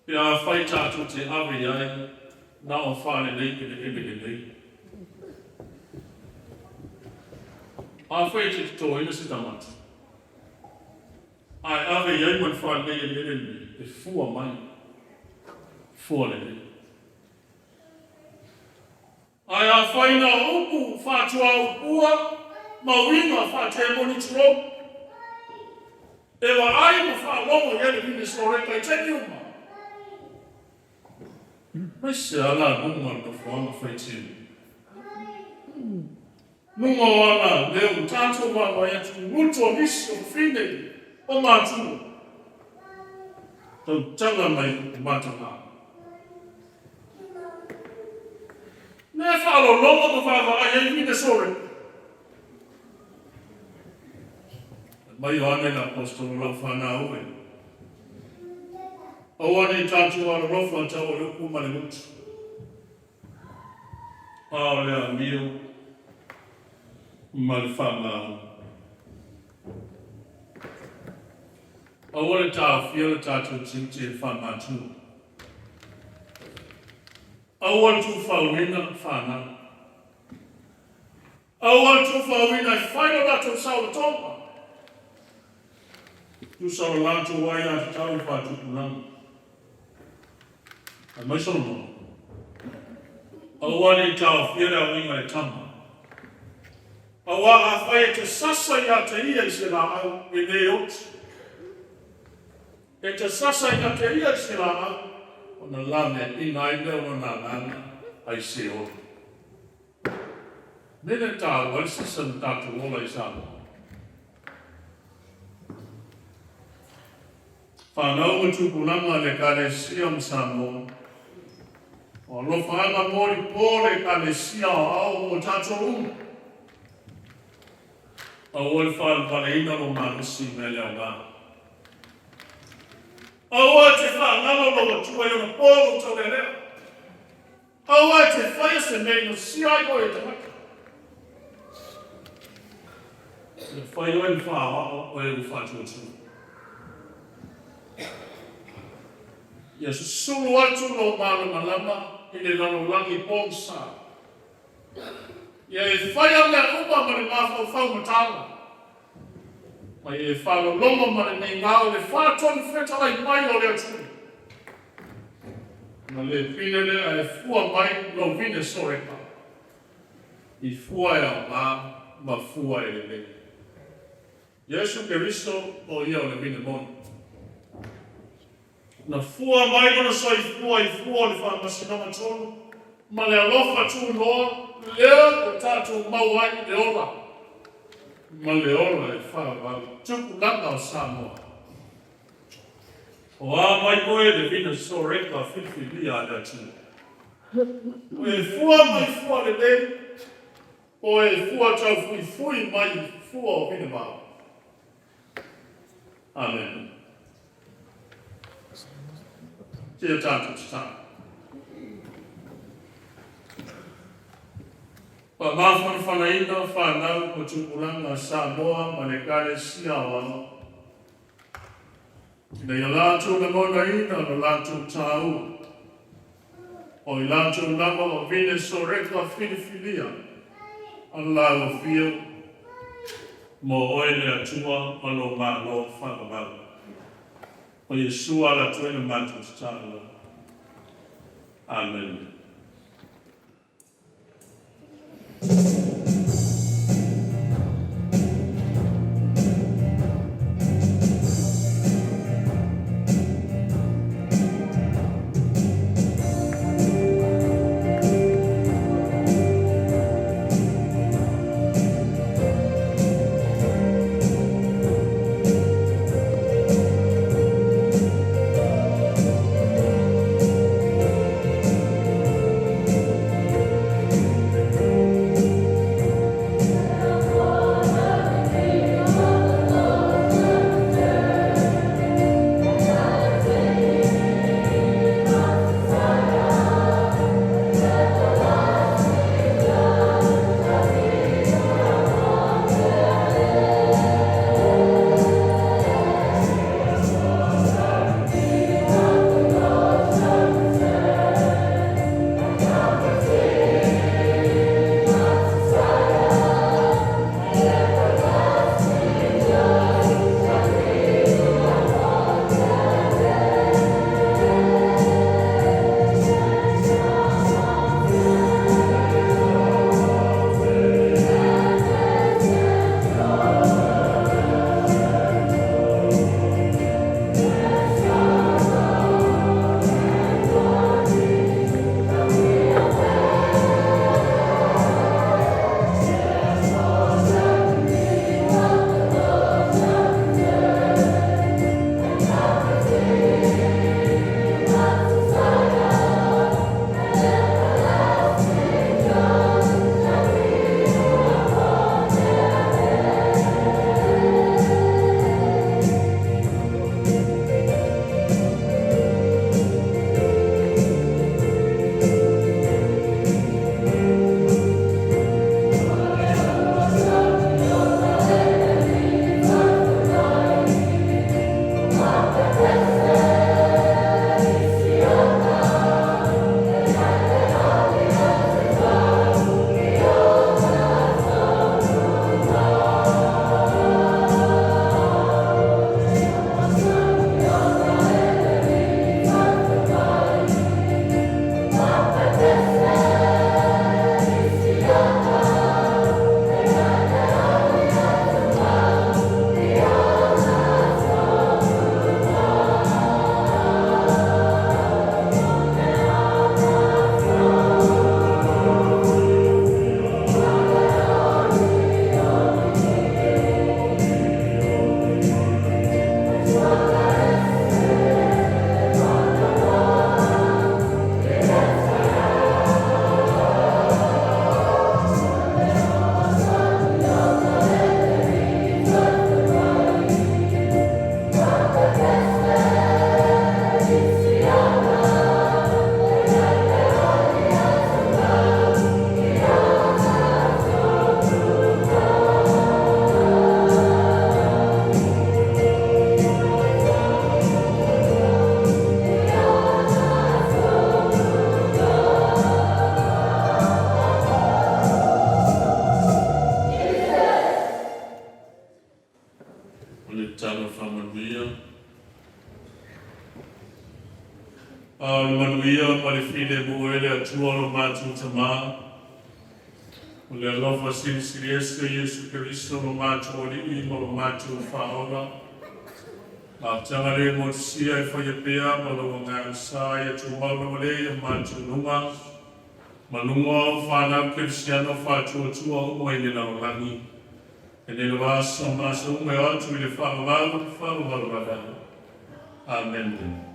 Pe afai tatou te ave i ai na o faalelei eleele lelei. Afai e te totoina se tagata, ae ave i ai ma le faalelei eleele lelei, e fua mai, fua lelei. Ae afai na o upu faatuaupua ma uiga faatemoni tulou, e vaai ma faalogo i ai le vine Soreka i taimi uma, aemaise ala luga o le nofoaga faitele. Luga o ala lea ua tatou vaavaai atu i gutu o nisi o fafine o matua, tautaga mai upu mataga. Lea e faalologo ma vaavaai ai vine Soreka. Fai mai Ioane le Aposetolo lau fanau e. Aua ne i tatou alolofa tau o le upu ma le gutu. A o le amio ma le faamaoni. Aua le taofia le tatou tiute e faamatua. Aua le tuufauina fanau. Aua le tuufauina e fai lo latou saolotoga. Tusa o lo latou aiatatau i faatupulaga. Fai mai Solomona, Aua ne i taofia le aoiga i le tama, aua afai e te sasa ia te ia i se laau, e le oti. E te sasa ia te ia i se laau, ona laveaiina ai lea o lona agaga ai se ola. Mea lea e taua ai le sasa na tatou ola i Samoa. Fanau ma tupulaga a le Ekalesia ma Samoa. O alofaaga molipo le Ekalesia aoao mo tatou uma. Aua le faalevaleina lou malosi i mea le aoga. Aua e te faagalo lou Atua i ona po lou taulealea. Aua e te faia se mea e inosia ai oe e tagata. Ia fai oe ma faaoao o e ua faatuatua. Ia susulu atu lou malamalama i le lalolagi pogisa. Ia e faia mea uma ma le mafaufau mataala, ma ia e faalologo ma le migao i le faatonu fetalai mai o le Atua. Na le pine lea e fua mai lou vine soreka, i fua e aoga ma fua e lelei. Iesu Keriso o ia o le vine moni. Na fua mai lona soifua i fua o le faamasinoga tonu ma le alofa tunoa lea ua tatou maua ai le ola ma le ola e faavavau. Tupulaga o Samoa. O a mai oe le vine soreka filifilia a le Atua. O e fua mai fua lelei, o e fua taufuifui mai fua o vine mao. Amen. Tia tatou tatalo. Faamafanafanaina fanau ma tupulaga Samoa ma le Ekalesia Aoao. Ina ia latou lagonaina lo latou tāua. O i latou lava o vine soreka filifilia. A lau afio mo oe le Atua ma lo Malo faavavau. O Iesu ala atu ai le matou tatalo. Amen. Faamaonia ma le filemu e le Atua lo matou Tamā, o le alofa silisili ese o Iesu Keriso lo matou Alii ma lo matou Faaola, mafutaga le motusia e faia pea ma lou Agaga Sa ia tumau lava lea ia matou luga, ma luga o fanau kerisiano faatuatua uma i le lalolagi, e nei lava aso ma aso uma e oo atu i le faavavau faavavau. Amene.